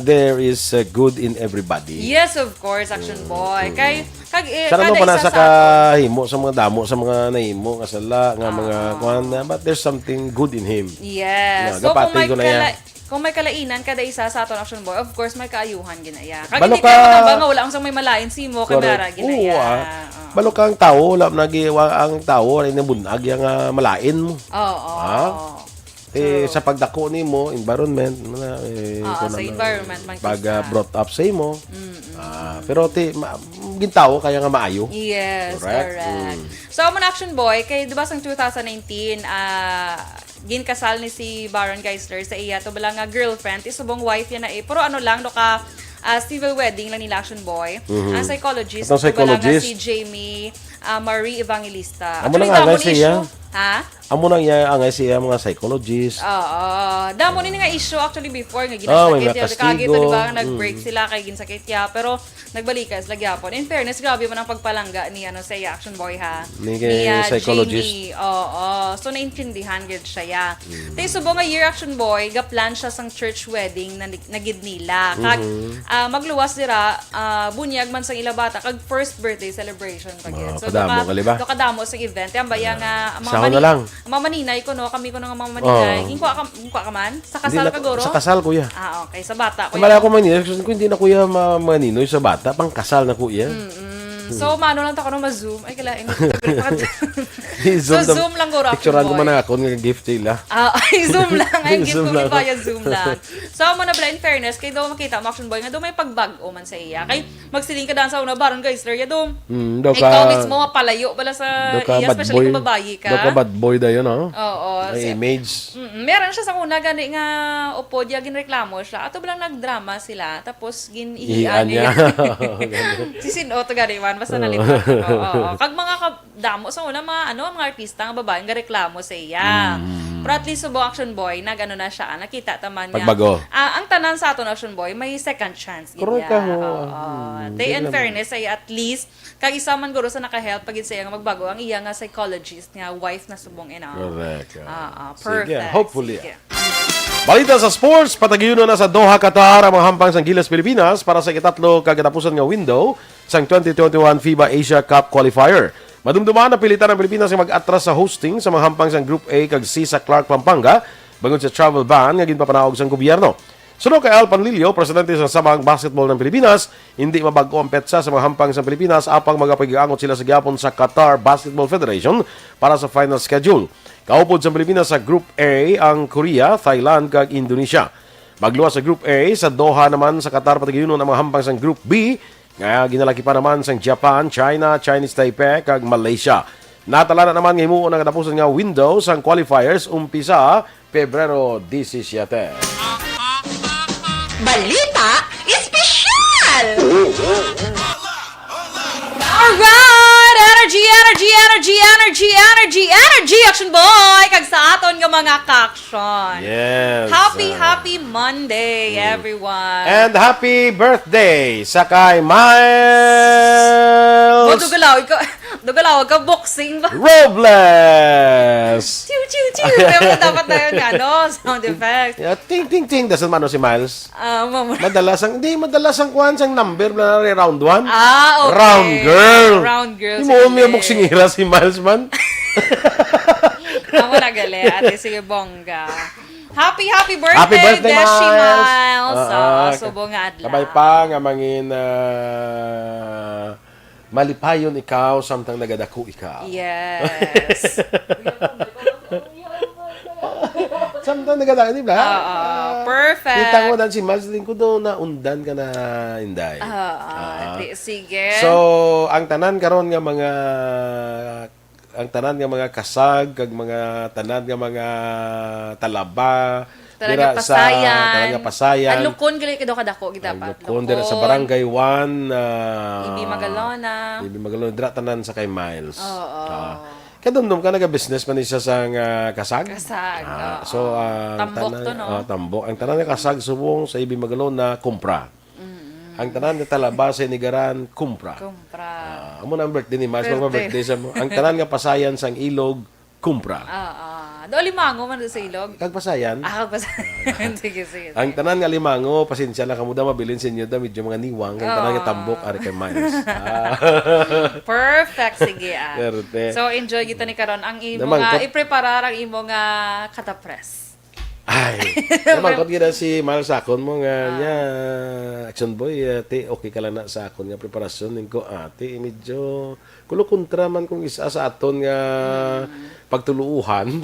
there is, uh, good in everybody. Yes, of course, Action Mm, Boy. mm, Kay, mm. kag, eh, Sana kada mo pa na isa sa sa aton. kahimo sa mga damo, sa mga nahimo nga sala, nga mga Ah. kuwan na, but there's something good in him. Yes. Nga, So, kung gapati may ko na iya. kala-, kung may kalainan kada isa sa aton, Action Boy, of course, may kaayuhan ginaya. Kag Balo hindi ka tayo matambal nga wala ang sa may malain simo, kay Correct. may ara ginaya. Oo, ah. Oo. Balo ka ang tawo, wala na gi-, wa-, ang tawo, wala na bunag yang, ah, malain mo. Oo. Ha? Eh, True. sa pagdako nimo, environment, na, eh, Oo, kung sa ano, environment man pag, ah, kita. brought up sa imo. Mm, mm, Ah, mm. pero ti, ma-, gintawo kaya nga maayo. Yes, Correct? correct. Mm. So, amo na, Action Boy, kay, di ba, sang two thousand nineteen, ah, ginkasal ni si Baron Geisler sa iya to bala nga girlfriend, ti subong wife yan na eh. Pero ano lang, no, ka, ah, civil wedding lang nila, Action Boy. Mhm. Ang psychologist, Atong to bala nga psychologist? si Jamie, ah, Marie Evangelista. Amo Actually, na nga, damo guys, ni siya. issue. Ha? Amo nang iya, ang S A M nga psychologist. Oo. Damo ni nga issue actually before nga Ah, may ginasakit mga niya. Kagi kastigo. to, di ba? Nag-break Mm. sila kay ginsakit niya. Pero nagbalikas lagi hapon. In fairness, grabe man ang pagpalangga ni, ano, sa iya, Action Boy, ha? Ni kay Ni, ah, psychologist. Jamie. Oo. So, naintindihan gid siya, ya. Mm. Te, subong nga year, Action Boy, ga-plan siya sang church wedding na, na gid nila. Kag, Mhm. ah, magluwas dira, ah, bunyag man sang ila bata, kag first birthday celebration pa gid. Ah, So, kadamo doka, ka, di ba? doka damo sa event. Yan ba, Ah. yan nga, mga Sahon na mani-, lang. mga maninay ko, no? Kami ko nga mga maninay. Oo. Ginkuha ka, ginkuha ka man? Sa Hindi kasal na, ka, guro? sa kasal, kuya. Ah, okay. Sa bata ko Ang bala yan. ko, Manila, kasi ko, hindi na, kuya, ma-, maninoy sa bata. Pang kasal na, kuya. Mm-mm. So, mano lang ta ko, no, ma-zoom. Ay, kailangan. I-zoom So, lang. Zoom lang, guro, Action Picturean ko Boy. man ang akon nga gift nila. Ah, ay, Zoom lang. Ay, gift Zoom ko lang. via Zoom lang. So, amo na bala, in fairness, kay daw makita mo, Action Boy, nga daw may pagbag-o man sa iya. Kay, magsiling ka dan sa una, Baron Geisler, ya, dum. Mm, daw Ikaw ka, mismo, mapalayo bala sa daw ka iya, bad especially boy. kung babayi ka. Daw ka bad boy dayon, ha? Oo, May si image. Mm, meron siya sa una gani nga upod, ya, ginreklamo siya. Ato ba lang nagdrama sila, tapos gin-ihian Ihian niya. niya. Si Sin-o to gani man, basta Oo. nalipatan ko. Oo. Kag mga ka-, damo sa una, mga, ano, mga artista nga babae nga reklamo sa iya. Mm. Pero at least, subong, Action Boy, nag-ano na siya, nakita ta man niya. Pagbago. Ah, ang tanan sa aton, Action Boy, may second chance gid Correct niya. ka, ho. Oo. Mm, Te, di in naman. fairness, ay at least, kag isa man guro sa naka-help pa gid sa iya nga magbago ang iya nga psychologist nga wife na subong ina. Correct, ah. Ah, ah, Sige, perfect. hopefully, Sige. ah. Balita sa sports, patagiunon na sa Doha, Qatar ang mga hampang sang Gilas Pilipinas para sa ikatatlo ka katapusan nga window sang twenty twenty-one FIBA Asia Cup qualifier. Madumduman, napilitan ang Pilipinas nga mag-atras sa hosting sa mga hampang sang Group A kag C sa Clark, Pampanga, bangod sa travel ban nga ginpapanaog sang gobyerno. Suno kay Al Panlilio, presidente sa Sabang Basketball ng Pilipinas, hindi mabag-o ang petsa sa mga hampang sa Pilipinas apang magapag-angot sila sa gihapon sa Qatar Basketball Federation para sa final schedule. Kaupod sa Pilipinas sa Group A ang Korea, Thailand, kag Indonesia. Magluwas sa Group A sa Doha naman sa Qatar, patagiunon ang mga hampang sang Group B nga ginalakipan naman sang Japan, China, Chinese Taipei, kag Malaysia. Natala na naman nga himuon ang katapusan nga window sang qualifiers umpisa Pebrero disisiete. Balita Espesyal! Alright! Energy, energy, energy, energy, energy, energy, Action Boy! Kag sa aton nga mga ka-action. Yes, Happy, ah. happy Monday, Mm. everyone. And happy birthday sa kay Miles Madugalaw, ikaw, Dugalaw ka, boxing ba? Robles! Chiw, chiw, chiw. Pero dapat na yun, ano, sound effect. Yeah, ting, ting, ting. Dasan man, no, si Miles. Ah, mama. Madalas ang, hindi, madalas ang kuhan sang number na rin, round one. Ah, okay. Round girl. Round girl, Imo, sige. May boxing ira si Miles man. Amo na gali, ate, sige, bongga. Happy, happy birthday, Happy birthday, Beshi Miles. Miles. Ah, Ah, ah, subo nga adlaw. Kabay pa nga mangin, ah, malipayon ikaw samtang nagadako ikaw. Yes. Samtang nagadako, di ba? Oo, Ah, perfect. Kita ko dan si Miles, din ko daw naundan ka na, Inday. Oo, Ah. di, sige. So, ang tanan karon nga mga, ang tanan nga mga kasag, kag mga tanan nga mga talaba, Tanan dira nga sa Pasayan. tanan nga Pasayan. Ang Lukon, gali ka daw kadako, gid Ang dapat. Lukon, dira sa Lukon. Barangay one, ah, Ibi Magalona. Ibi Magalona, dira tanan sa kay Miles. Oo. Ah. Kadumdom ka, naga-business man ni siya sa nga kasag? Kasag, Ah, oo. so, ah, ang Tambok tanan, to, no? ah, tambok. Ang tanan nga kasag subong sa Ibig Magalona, kumpra. Mm-mm. Ang tanan nga talaba sa Inigaran, kumpra. Kumpra. Ah, amo na ang birthday ni Miles, Birthday. magpa-birthday sa mo. Ang tanan nga pasayan sang ilog, kumpra. Ah, ah. Do, Alimango man sa ilog. Kag pasayan? Ah, kag pasayan. Sige, sige, Ang sige. tanan nga Alimango, pasensya na kamo da, mabilin sa inyo da, medyo mga niwang, ang tanan nga Oo. tambok, ari kay Miles. Ah. Perfect, sige, ah. Perte. So, enjoy kita ni karon ang imo Namangkot. nga, ipreparar ang imo nga katapres. Ay, namangkot gid si Miles sa akon mo nga, Ah. niya, Action Boy, ah, ti, okay ka lang na sa akon nga preparasyon, ning ko, ate, medyo kulo kontra man kung isa sa aton nga Hmm. pagtuluuhan.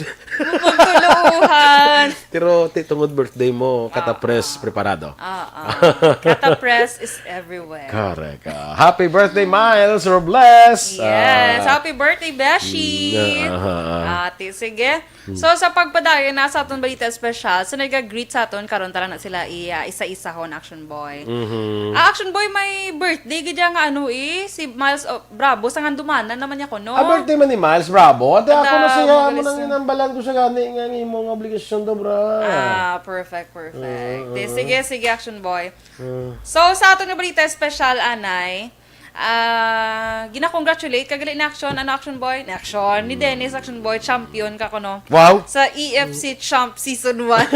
Pagtuluuhan. Pero, ti, tungod birthday mo, Ah, katapres, ah. preparado. Ah, ah. Katapres is everywhere. Correct. Ah, happy birthday, Miles Robles. Yes, Ah. happy birthday, Beshi. Mm, ah, ah, ah. Ate, sige. Hmm. So, sa pagpadayon na sa aton balita espesyal, so nag-greet sa aton karon, tara na sila i-, ah, isa-isahon, Action Boy. Mhm. Ah, Action Boy, may birthday gid nga ano eh, si Miles, oh, Bravo, sa ngandumanan naman niya kuno. Ah, birthday man ni Miles Bravo. Ate, ako na Kada siya, mo magalis nang na. inambalan ko siya gani nga ang imong obligasyon to, bra. Ah, perfect, perfect. Oo, Eh, oo. sige, sige, Action Boy. Ah. So, sa aton nga balita espesyal, anay, ah, gina-congratulate ka gali ni Action, ano, Action Boy? Ni Action, ni Dennis, Action Boy, champion ka kuno. Wow. Sa E F C Champ Season one.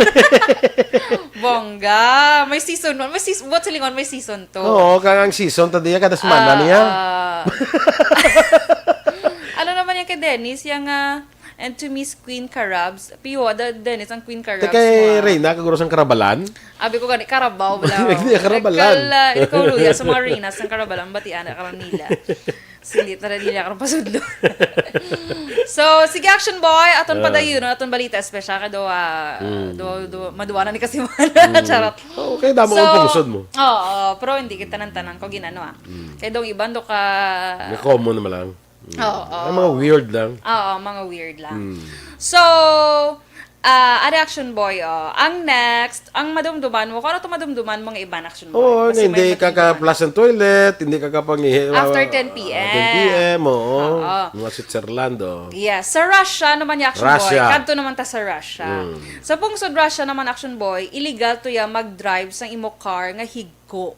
Bongga. May season one. May seas-, buot silingon, may season two. Oo, kaya ang season, tadi, kada semana Ah, niya. ah. Ano naman yan kay Dennis? Yang, ah, and to Miss Queen Carabs. Piwa, da, Dennis, ang Queen Carabs Te kay mo, ah. Reyna, kaguro sang Karabalan? Abi ko gani, Carabao bala. Hindi, Karabalan. Kala, ikaw, Luya, sa mga Reyna, sang Karabalan, batian na karon nila. Hindi, tara, nila karon pasudlo. So, sige, Action Boy, aton Ah. padayon, aton balita espesyal ka do, ah, Mm. do, do, maduwa na ni Kasiman. Mm. Charot. Oo, kay damo So, ang pungsod mo. Oo, pero hindi kita tanan-tanan ko ginano, ah. Mm. Kay dong iban do ka Nga common naman lang. Mm. Oo. Ang mga weird lang. Oo, mga weird lang. Mm. So, ah, ari, Action Boy, oh. Ang next, ang madumduman mo, kung ano to madumduman mo nga iban, Action Boy? Oo, Kasi hindi may ka ka madumduman. flush ng toilet, hindi ka kapangihi, After ah, ten P M. ten P M, oo. Oo. Mga Switzerland, oh. Yes. Sa Russia naman, Action Boy. Russia. Kadto naman ta sa Russia. Mm. Sa pungsod Russia naman, Action Boy, illegal to ya mag-drive sang imo car nga higko.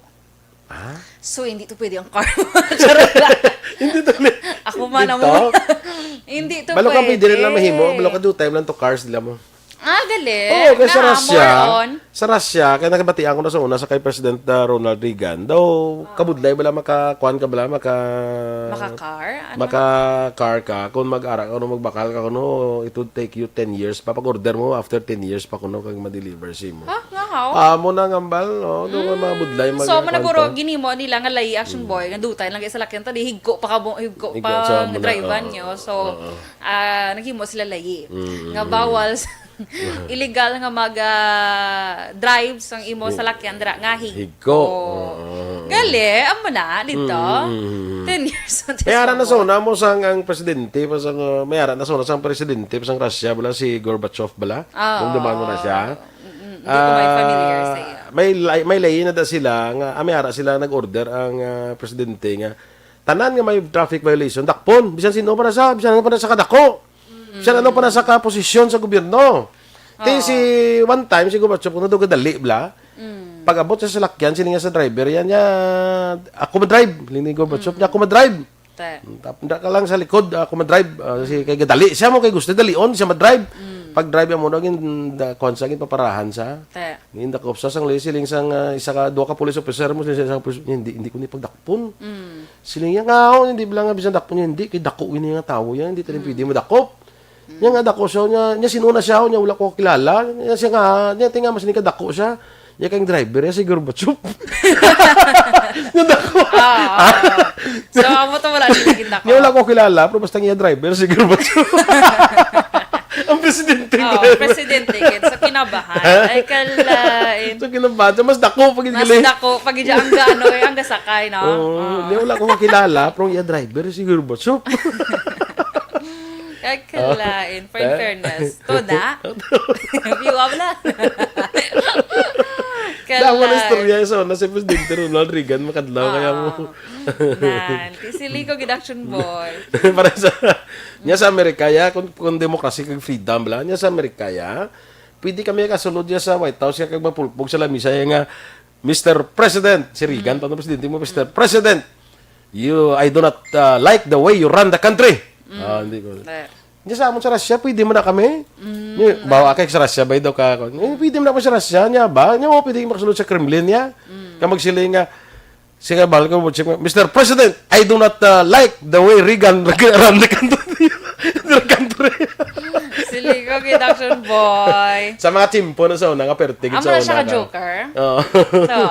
Ah? So, hindi to pwede ang car mo. Charot lang. Hindi to li-, Ako man ang dito? Hindi to Balo ka pwede. pwede rin lang mahimo. Balo ka do time lang to cars nila mo. Ah, gali. Oo, kay sa Na, Russia, more on. sa Russia, kaya nakabatian ko na sa una sa kay President, ah, Ronald Reagan. Daw, Oo. kabudlay bala maka, kuan ka bala, maka, Maka-car? Ano? maka-car ka. Kung mag-ara ka, kung magbakal ka, kuno, it would take you ten years pa. Pag-order mo, after ten years pa, kuno, kag ma-deliver si mo. Ha? Nga, how? Ah, mo na nga, bal, no? Doon nga mga budlay, Mm, mag-, so, man kuan naguro, to. ginimo nila nga layi, Action Mm. Boy, nga dutay lang kay sa lakyan, tadi, higko pa ka mo, higko Higko pa sa nga muna, drive-an oo, nyo. So, oo. ah, naghimo sila layi. Mm, Nga mm. bawal sa, illegal nga mag, ah, drive sang imo Hi-, salakyan dira nga higko. higko. Oo. Gali, amo na, dito. Mm, mm, mm, mm. Ten years on this May ara na sa one. una mo sang ang presidente, pa sang, uh, may ara na sa una sang presidente, pa sang Russia, bala, si Gorbachev, bala? Ah, Nung duman mo na oo. siya. Mm, mm. Hindi ko may familiar Ah, sa iya. may lay-, may layi na da sila nga, ah, may ara sila nag-order ang, ah, presidente nga tanan nga may traffic violation, dakpon. Bisan sino pa na sa, bisan ano pa na sa kadako. Mm. Bisan ano pa na sa kaposisyon sa gobyerno. Ti Oo. si one time, si Gorbachev, kung nadugad dali, bla, Mm. pag-abot sa salakyan, sini nga sa driver, yan niya, "Ako madrive." Lini Gorbachev Mm. niya, "Ako madrive." Te. Tap-, nda ka lang sa likod, "Ako madrive." Ah, si, kay gadali siya mo, kay gusto dalion siya madrive. Mm. Pag-drive mo, naging, da-, kuwan sa, gin paparahan sa. Te. Nindakop sa sang siling sang, ah, isa ka, duha ka police officer mo, siling sang police, "Hindi, hindi ko ni pagdakpon." Mm. Siling niya nga, "Oh, hindi bala nga bisan dakpon niya, hindi, kay dako ini nga tawo yan, hindi tayo Mm. pwede madakop." Mm. Niya nga dako siya, niya, niya sino na siya, niya wala ko kilala. Niya siya nga, niya tinga mas ni kadako siya. Niya kang driver, niya si Gorbachev. Niya dako. Ah, ah, ah. So, amo to wala siya naging dako. Niya wala ko kilala, pero basta niya driver, si Gorbachev. Ang presidente Oo, ko. presidente, gid. Sa kinabahan. Ay, kalain. Sa kinabahan. Mas dako pag Mas gali. dako pag iya ang gaano, eh, ang gasakay, no? Oo, Oo. Niya wala ko kakilala, pero iya driver, si Gorbachev. Ay, kalain. For in Eh? fairness. To da? View up na. Damo na istorya sa una si Presidente Ronald Reagan makadlaw kaya mo. Oo. Nan, ti sili ko gid, Action Boy. Para sa, nya sa Amerika, ya, kung, kung demokrasi kag freedom, bla, nya sa Amerika, ya, pwede kami kasulod ya sa White House, ya, kag mapulpog sa lamisa, ya, nga, "Mister President," si Reagan, pa presidente mo, "Mister President, you, I do not, uh, like the way you run the country." Ah, hindi ko. Nya sa amon sa Russia, pwede mo na kami. Nya, bawa kay sa Russia, bay daw ka, eh, pwede mo na kami sa Russia, nya ba? Nya mo pwede makasulod sa Kremlin, ya? Ka magsiling nga, sige, bahal ko mo, "Mister President, I do not, uh, like the way Reagan run the country." The country. Sili ko gid, Action Boy. Sa mga tsimpo na sa una nga perti gid Amo sa na siya una ka nga. Joker. Oo. So,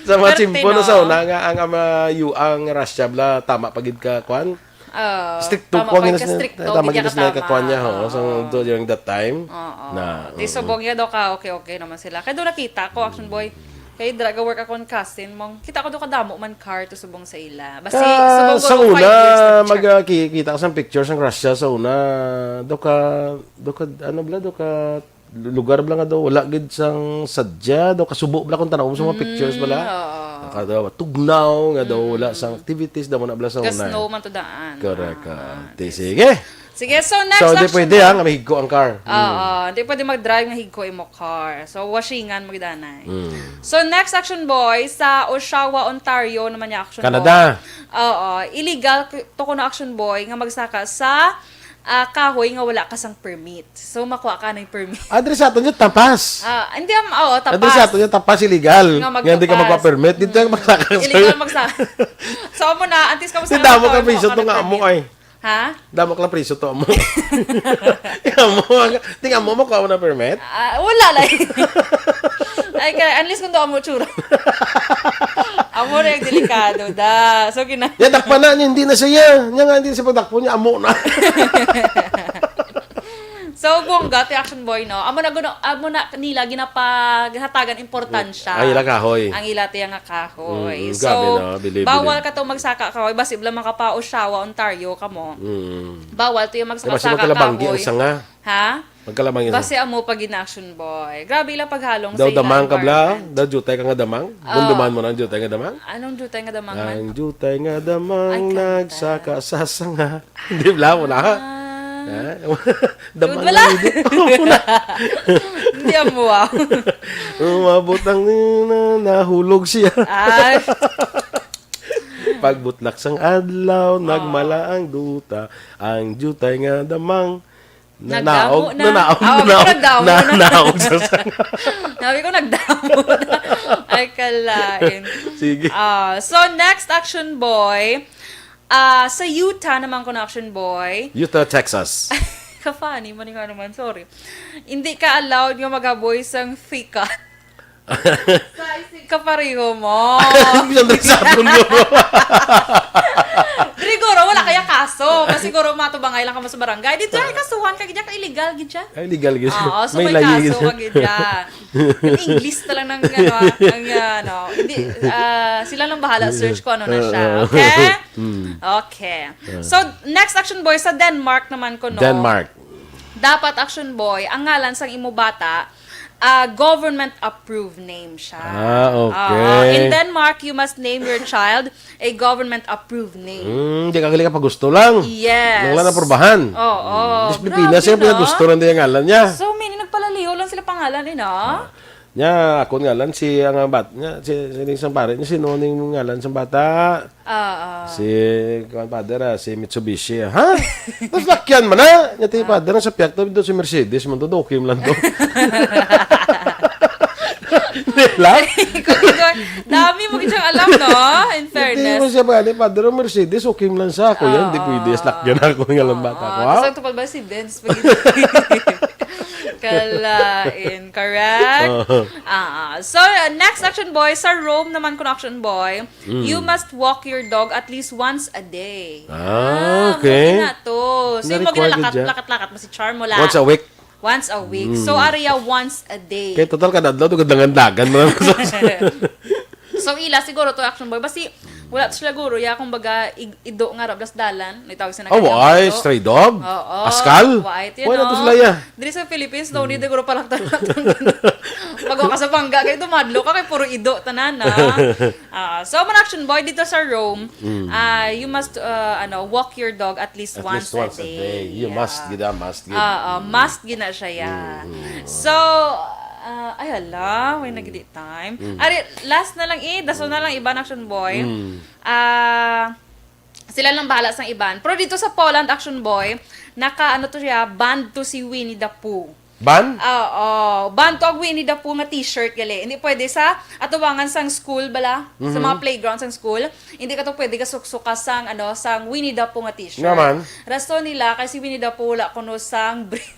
Sa mga Perte, tsimpo na no? Sa una nga ang, ang, ah, yu-, ang Russia bla tama pa gid ka kwan. Oh, stricto tama ko pa gid ka stricto, tama gid ka stricto, katama. Kwan niya ho. So, Oo. During that time. Oo. Na, Di mm. Subong niya daw ka okay-okay naman sila. Kaya doon nakita ko, Action Boy. Kay draga work ako ang cousin mong. Kita ko doon kadamo man car to subong sa ila. Basi Ka, subong sa ko una, five years na mag, siya. Ah, ki-, kita ko sa picture sa Russia sa una. Do ka, do ka, ano bla, do ka lugar bala nga daw wala gid sang sadya, daw kasubo bala kung tan-awon sa mga pictures bala. Mm, oo. Naka-, daw, tugnaw nga daw wala sang activities, daw na bala sa Gas unay. No man to daan. Correct, Ah, ah. Di, sige. Sige, so next So, di action pwede, mo. Ha, nga mahigko ang car. Oo, Mm. Di pwede mag-drive nga higko imo car. So, washingan mo gidanay. Mm. So, next action boy, sa Oshawa, Ontario naman niya action Canada. Boy. Oo, illegal k-, to kuno action boy nga magsaka sa ah, kahoy nga wala ka sang permit. So, makuha ka ng permit. Ah, diri sa aton yung tapas. Ah, hindi, am-, oo, tapas. Ah, diri sa aton yung tapas, illegal. Nga Nga hindi ka magtapas. Magpa-permit, dito yung Mm. magsaka. Illegal magsaka. So, amo na, antes ka Di magsaka damo ka ka, priso makuha to ka nga ng amo permit. Ay. Ha? Damo ka lang priso to amo. Amo, ang, di nga mo, makuha mo na permit? Ah, wala lang. Ay, kay, unless kung do amo tsura. Amo na yung delikado, da. So, gina- Yan, dakpan na, hindi na siya. Yan nga, hindi siya pagdakpo niya, amo na. So, bongga, ti action boy, no? Amo na, guno, amo na nila ginapahatagan importansya. Ay, ila kahoy. Ang ila tiya nga kahoy. Mm, So, grabe na, bilib, bawal bilib. Ka to magsaka kahoy. Basi bala makapa Oshawa, Ontario, kamo. Mm. Bawal to yung Di, basi magsaka-saka magkalabanggi kahoy. Ang sanga. Ha? Magkalabanggi ang Basi sanga. Amo pag in-action boy. Grabe ila paghalong Daw sa ilang damang ka, bla? Environment. Daw jutay ka nga damang? Ah. Dunduman mo na ang jutay nga damang? Anong jutay nga damang man? Ang jutay nga damang Ay, kanta. Nagsaka sa sanga. Di bala mo na, ha? Ah. Ha? Damang Yun, wala. Lang yun. Amo na. Hindi, amo, ah. Umabot ang na, nahulog siya. Ah. Pagbutlak sang adlaw, Ah. Nagmala ang duta, ang jutay nga damang, Nagdamo nanaog, na. Nanaog, Ah, nanaog, nagdamo na, na. Nanaog sa sanga. Sabi ko, nagdamo na. Ay, kalain. Sige. Ah, so, next action boy, Ah, sa Utah naman ko na action boy. Utah, Texas. Ka-funny mo ni nga naman, sorry. Hindi ka allowed nga magaboy sang fika. Sa isig kapareho mo. Hindi lang sa aton, guro. Diri, guro, wala kaya kaso. Kasi, guro, matubangay lang ka mo sa barangay. Dito, ay, kasuhan ka, gid ka illegal, gid siya. Ay, legal, gid. Oo, so May may layi, kaso gid. Ka, gid siya. English na lang ng, ano, ah, ang, ah, ano. Hindi, ah, sila lang bahala search kung ano na siya. Ah, ah. Okay? Mm. Okay. Ah. So, next action boy sa Denmark naman ko, no? Denmark. Dapat action boy, ang ngalan sang imo bata, ah, government approved name siya. Ah, okay. Ah, in Denmark, you must name your child a government-approved name. Hmm, di ka gali ka pa gusto lang. Yes. Nang lang naprobahan. Oo. Hmm. Di sa Pilipinas, grabe, siya no? Pinagusto lang din ang ngalan niya. So, many nagpalaliho lang sila pangalan, eh, no? Ah. Nya, akon ngalan, si, ang bat-, nya, si, si, si, pare, nya, sino ning ngalan sa bata? Oo. Si, kuwan, father, ah, si Mitsubishi, ah. Ha? Tapos lakyan man na. Nya, ti, father, ang sa piyak to, do si Mercedes, man to, do, okay man lang to. Di lang? Dami mo gid siyang alam, no? In Nya, ti, fairness. Mo siya ba, ni, father, ang Mercedes, okay man lang sa ako. Yan, di Oo. Pwede, slakyan ako ng alam bata ko, Oo. Ha? Tapos ang tupad ba si Benz? Pag-, kalain, correct? Oo. Ah, ah. So, uh, next action boy, sa Rome naman kun action boy, Mm. You must walk your dog at least once a day. Ah, Ah, okay. Okay na to. So, yung Na-require maglakat-, dyan. Lakat-lakat mo si Charm, wala. Once a week. Once a week. Mm. So, area once a day. Kaya total, kada adlaw, to, gandangan-dagan mo lang. So, ila, siguro to, action boy. Basi, Wala to sila guro, ya, kumbaga, ig-, ido nga ra blas dalan, no, itawag sila Oh, kanya why? Ido. Stray dog? Oo. Askal? Why to Why na to yan, sila, no? Ya? Diri sa Philippines, no, hindi guro palaktan natin. Bago ka sa pangga, kay dumadlo ka, kay puro ido, tanan, na. Ah, so, man action boy, dito sa Rome, Mm. ah, you must, uh, ano, walk your dog at least At once least once a a day. day. You Yeah. must, gid, ah, must, gid. Oo, Mm. must gid na siya, ya. Mm, mm. So, ah, ay, hala, may nagdi time. Mm. Ari, last na lang, eh, daso na lang, iban action boy. Mm. Ah, sila lang bahala sang iban. Pero dito sa Poland, action boy, naka, ano to siya, banned to si Winnie the Pooh. Ban? Oo, banned to ang Winnie the Pooh nga t-shirt, gali. Hindi pwede sa atubangan sang school, bala, sa Mhm. mga playground sang school. Hindi ka to pwede kasuksuka sang, ano, sang Winnie the Pooh nga t-shirt. Nga man? Rason nila, kay si Winnie the Pooh wala kuno sang brief.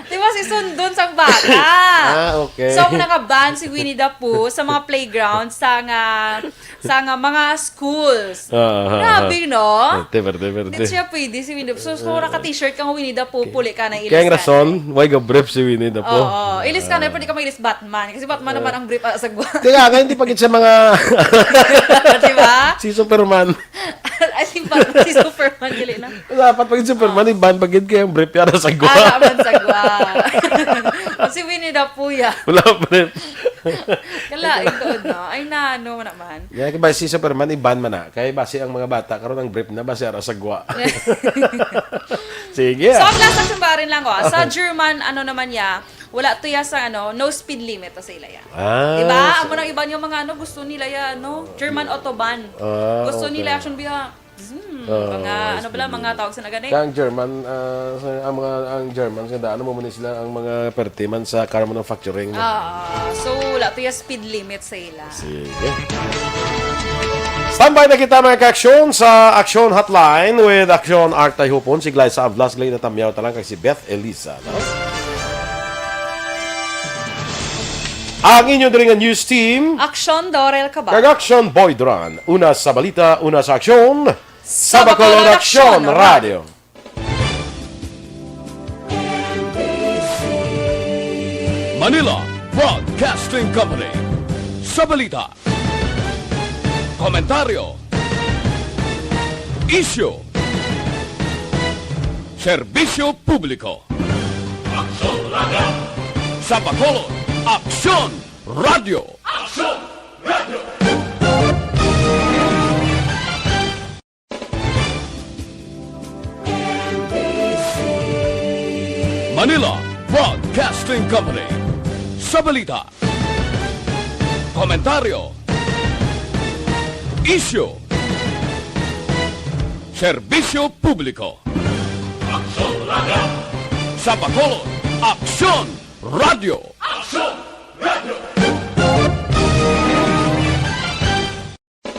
Di ba si sundon sang bata? Ah, okay. So, naka-ban si Winnie the Pooh sa mga playground, sa nga, sa nga mga schools. Ah, ah, ah. Grabe, no? Perte, perte, perte. Di siya pwede si Winnie the Pooh. So, so, naka-t-shirt kang Winnie the Pooh, puli ka na Kaya ang ilis ka. rason, why ga brief si Winnie the Pooh? Oo, ilis ka na, Ah. pwede ka mag-ilis Batman. Kasi Batman Ah. naman ang brief, ah, sa gwa. Teka, kaya hindi pa gid sa mga Di ba? Si Superman. Ay, si Batman, si Superman, gali na. Dapat pag Superman, Ah. iban pag yun kayang brief yara sa gwa. Ah, naman sa gwa. Si Winnie the Pooh, ya. Wala brief. Kala, ito, no? Ay, na, ano man naman. Yan, kaya ba si Superman, iban man na. Kaya basi ang mga bata, karon ang brief na, basi ara sa gwa. Sige, So, ah. ang last action ba rin lang, oh. Sa German, ano naman niya, wala to ya sa, ano, no speed limit to sa ila ya. Ah, Diba? so Amo nang iba niyo mga, ano, gusto nila ya, ano, German Autobahn. Ah, Gusto okay. nila action biya, hmm, Ah, mga, ano bala, mga tawag sa nagani? Kang German, ah, sa, ang mga, ang German, sa daan mo muna sila ang mga pertiman sa car manufacturing, no? Ah, so, wala to ya speed limit sa ila. Sige. Standby na kita, mga ka-aksyon, sa Aksyon Hotline with Aksyon Ark Tayhupon. Si Glyza Avlas, Glenn Natamyaw Talang, kag si Beth Elisa, no? Ang inyo diri nga news team, Aksyon Dorel Cabal. Kag Aksyon Boy Duran. Una sa balita, una sa aksyon. Sa Bacolod Aksyon Radio. Manila Broadcasting Company. Sa balita, komentaryo, isyu, serbisyo publiko. Aksyon Radio. Sa Bacolod, Aksyon Radio. Aksyon Radio. Manila Broadcasting Company. Sa balita, komentaryo, isyu, serbisyo publiko. Aksyon Radio. Sa Bacolod, Aksyon Radio. Aksyon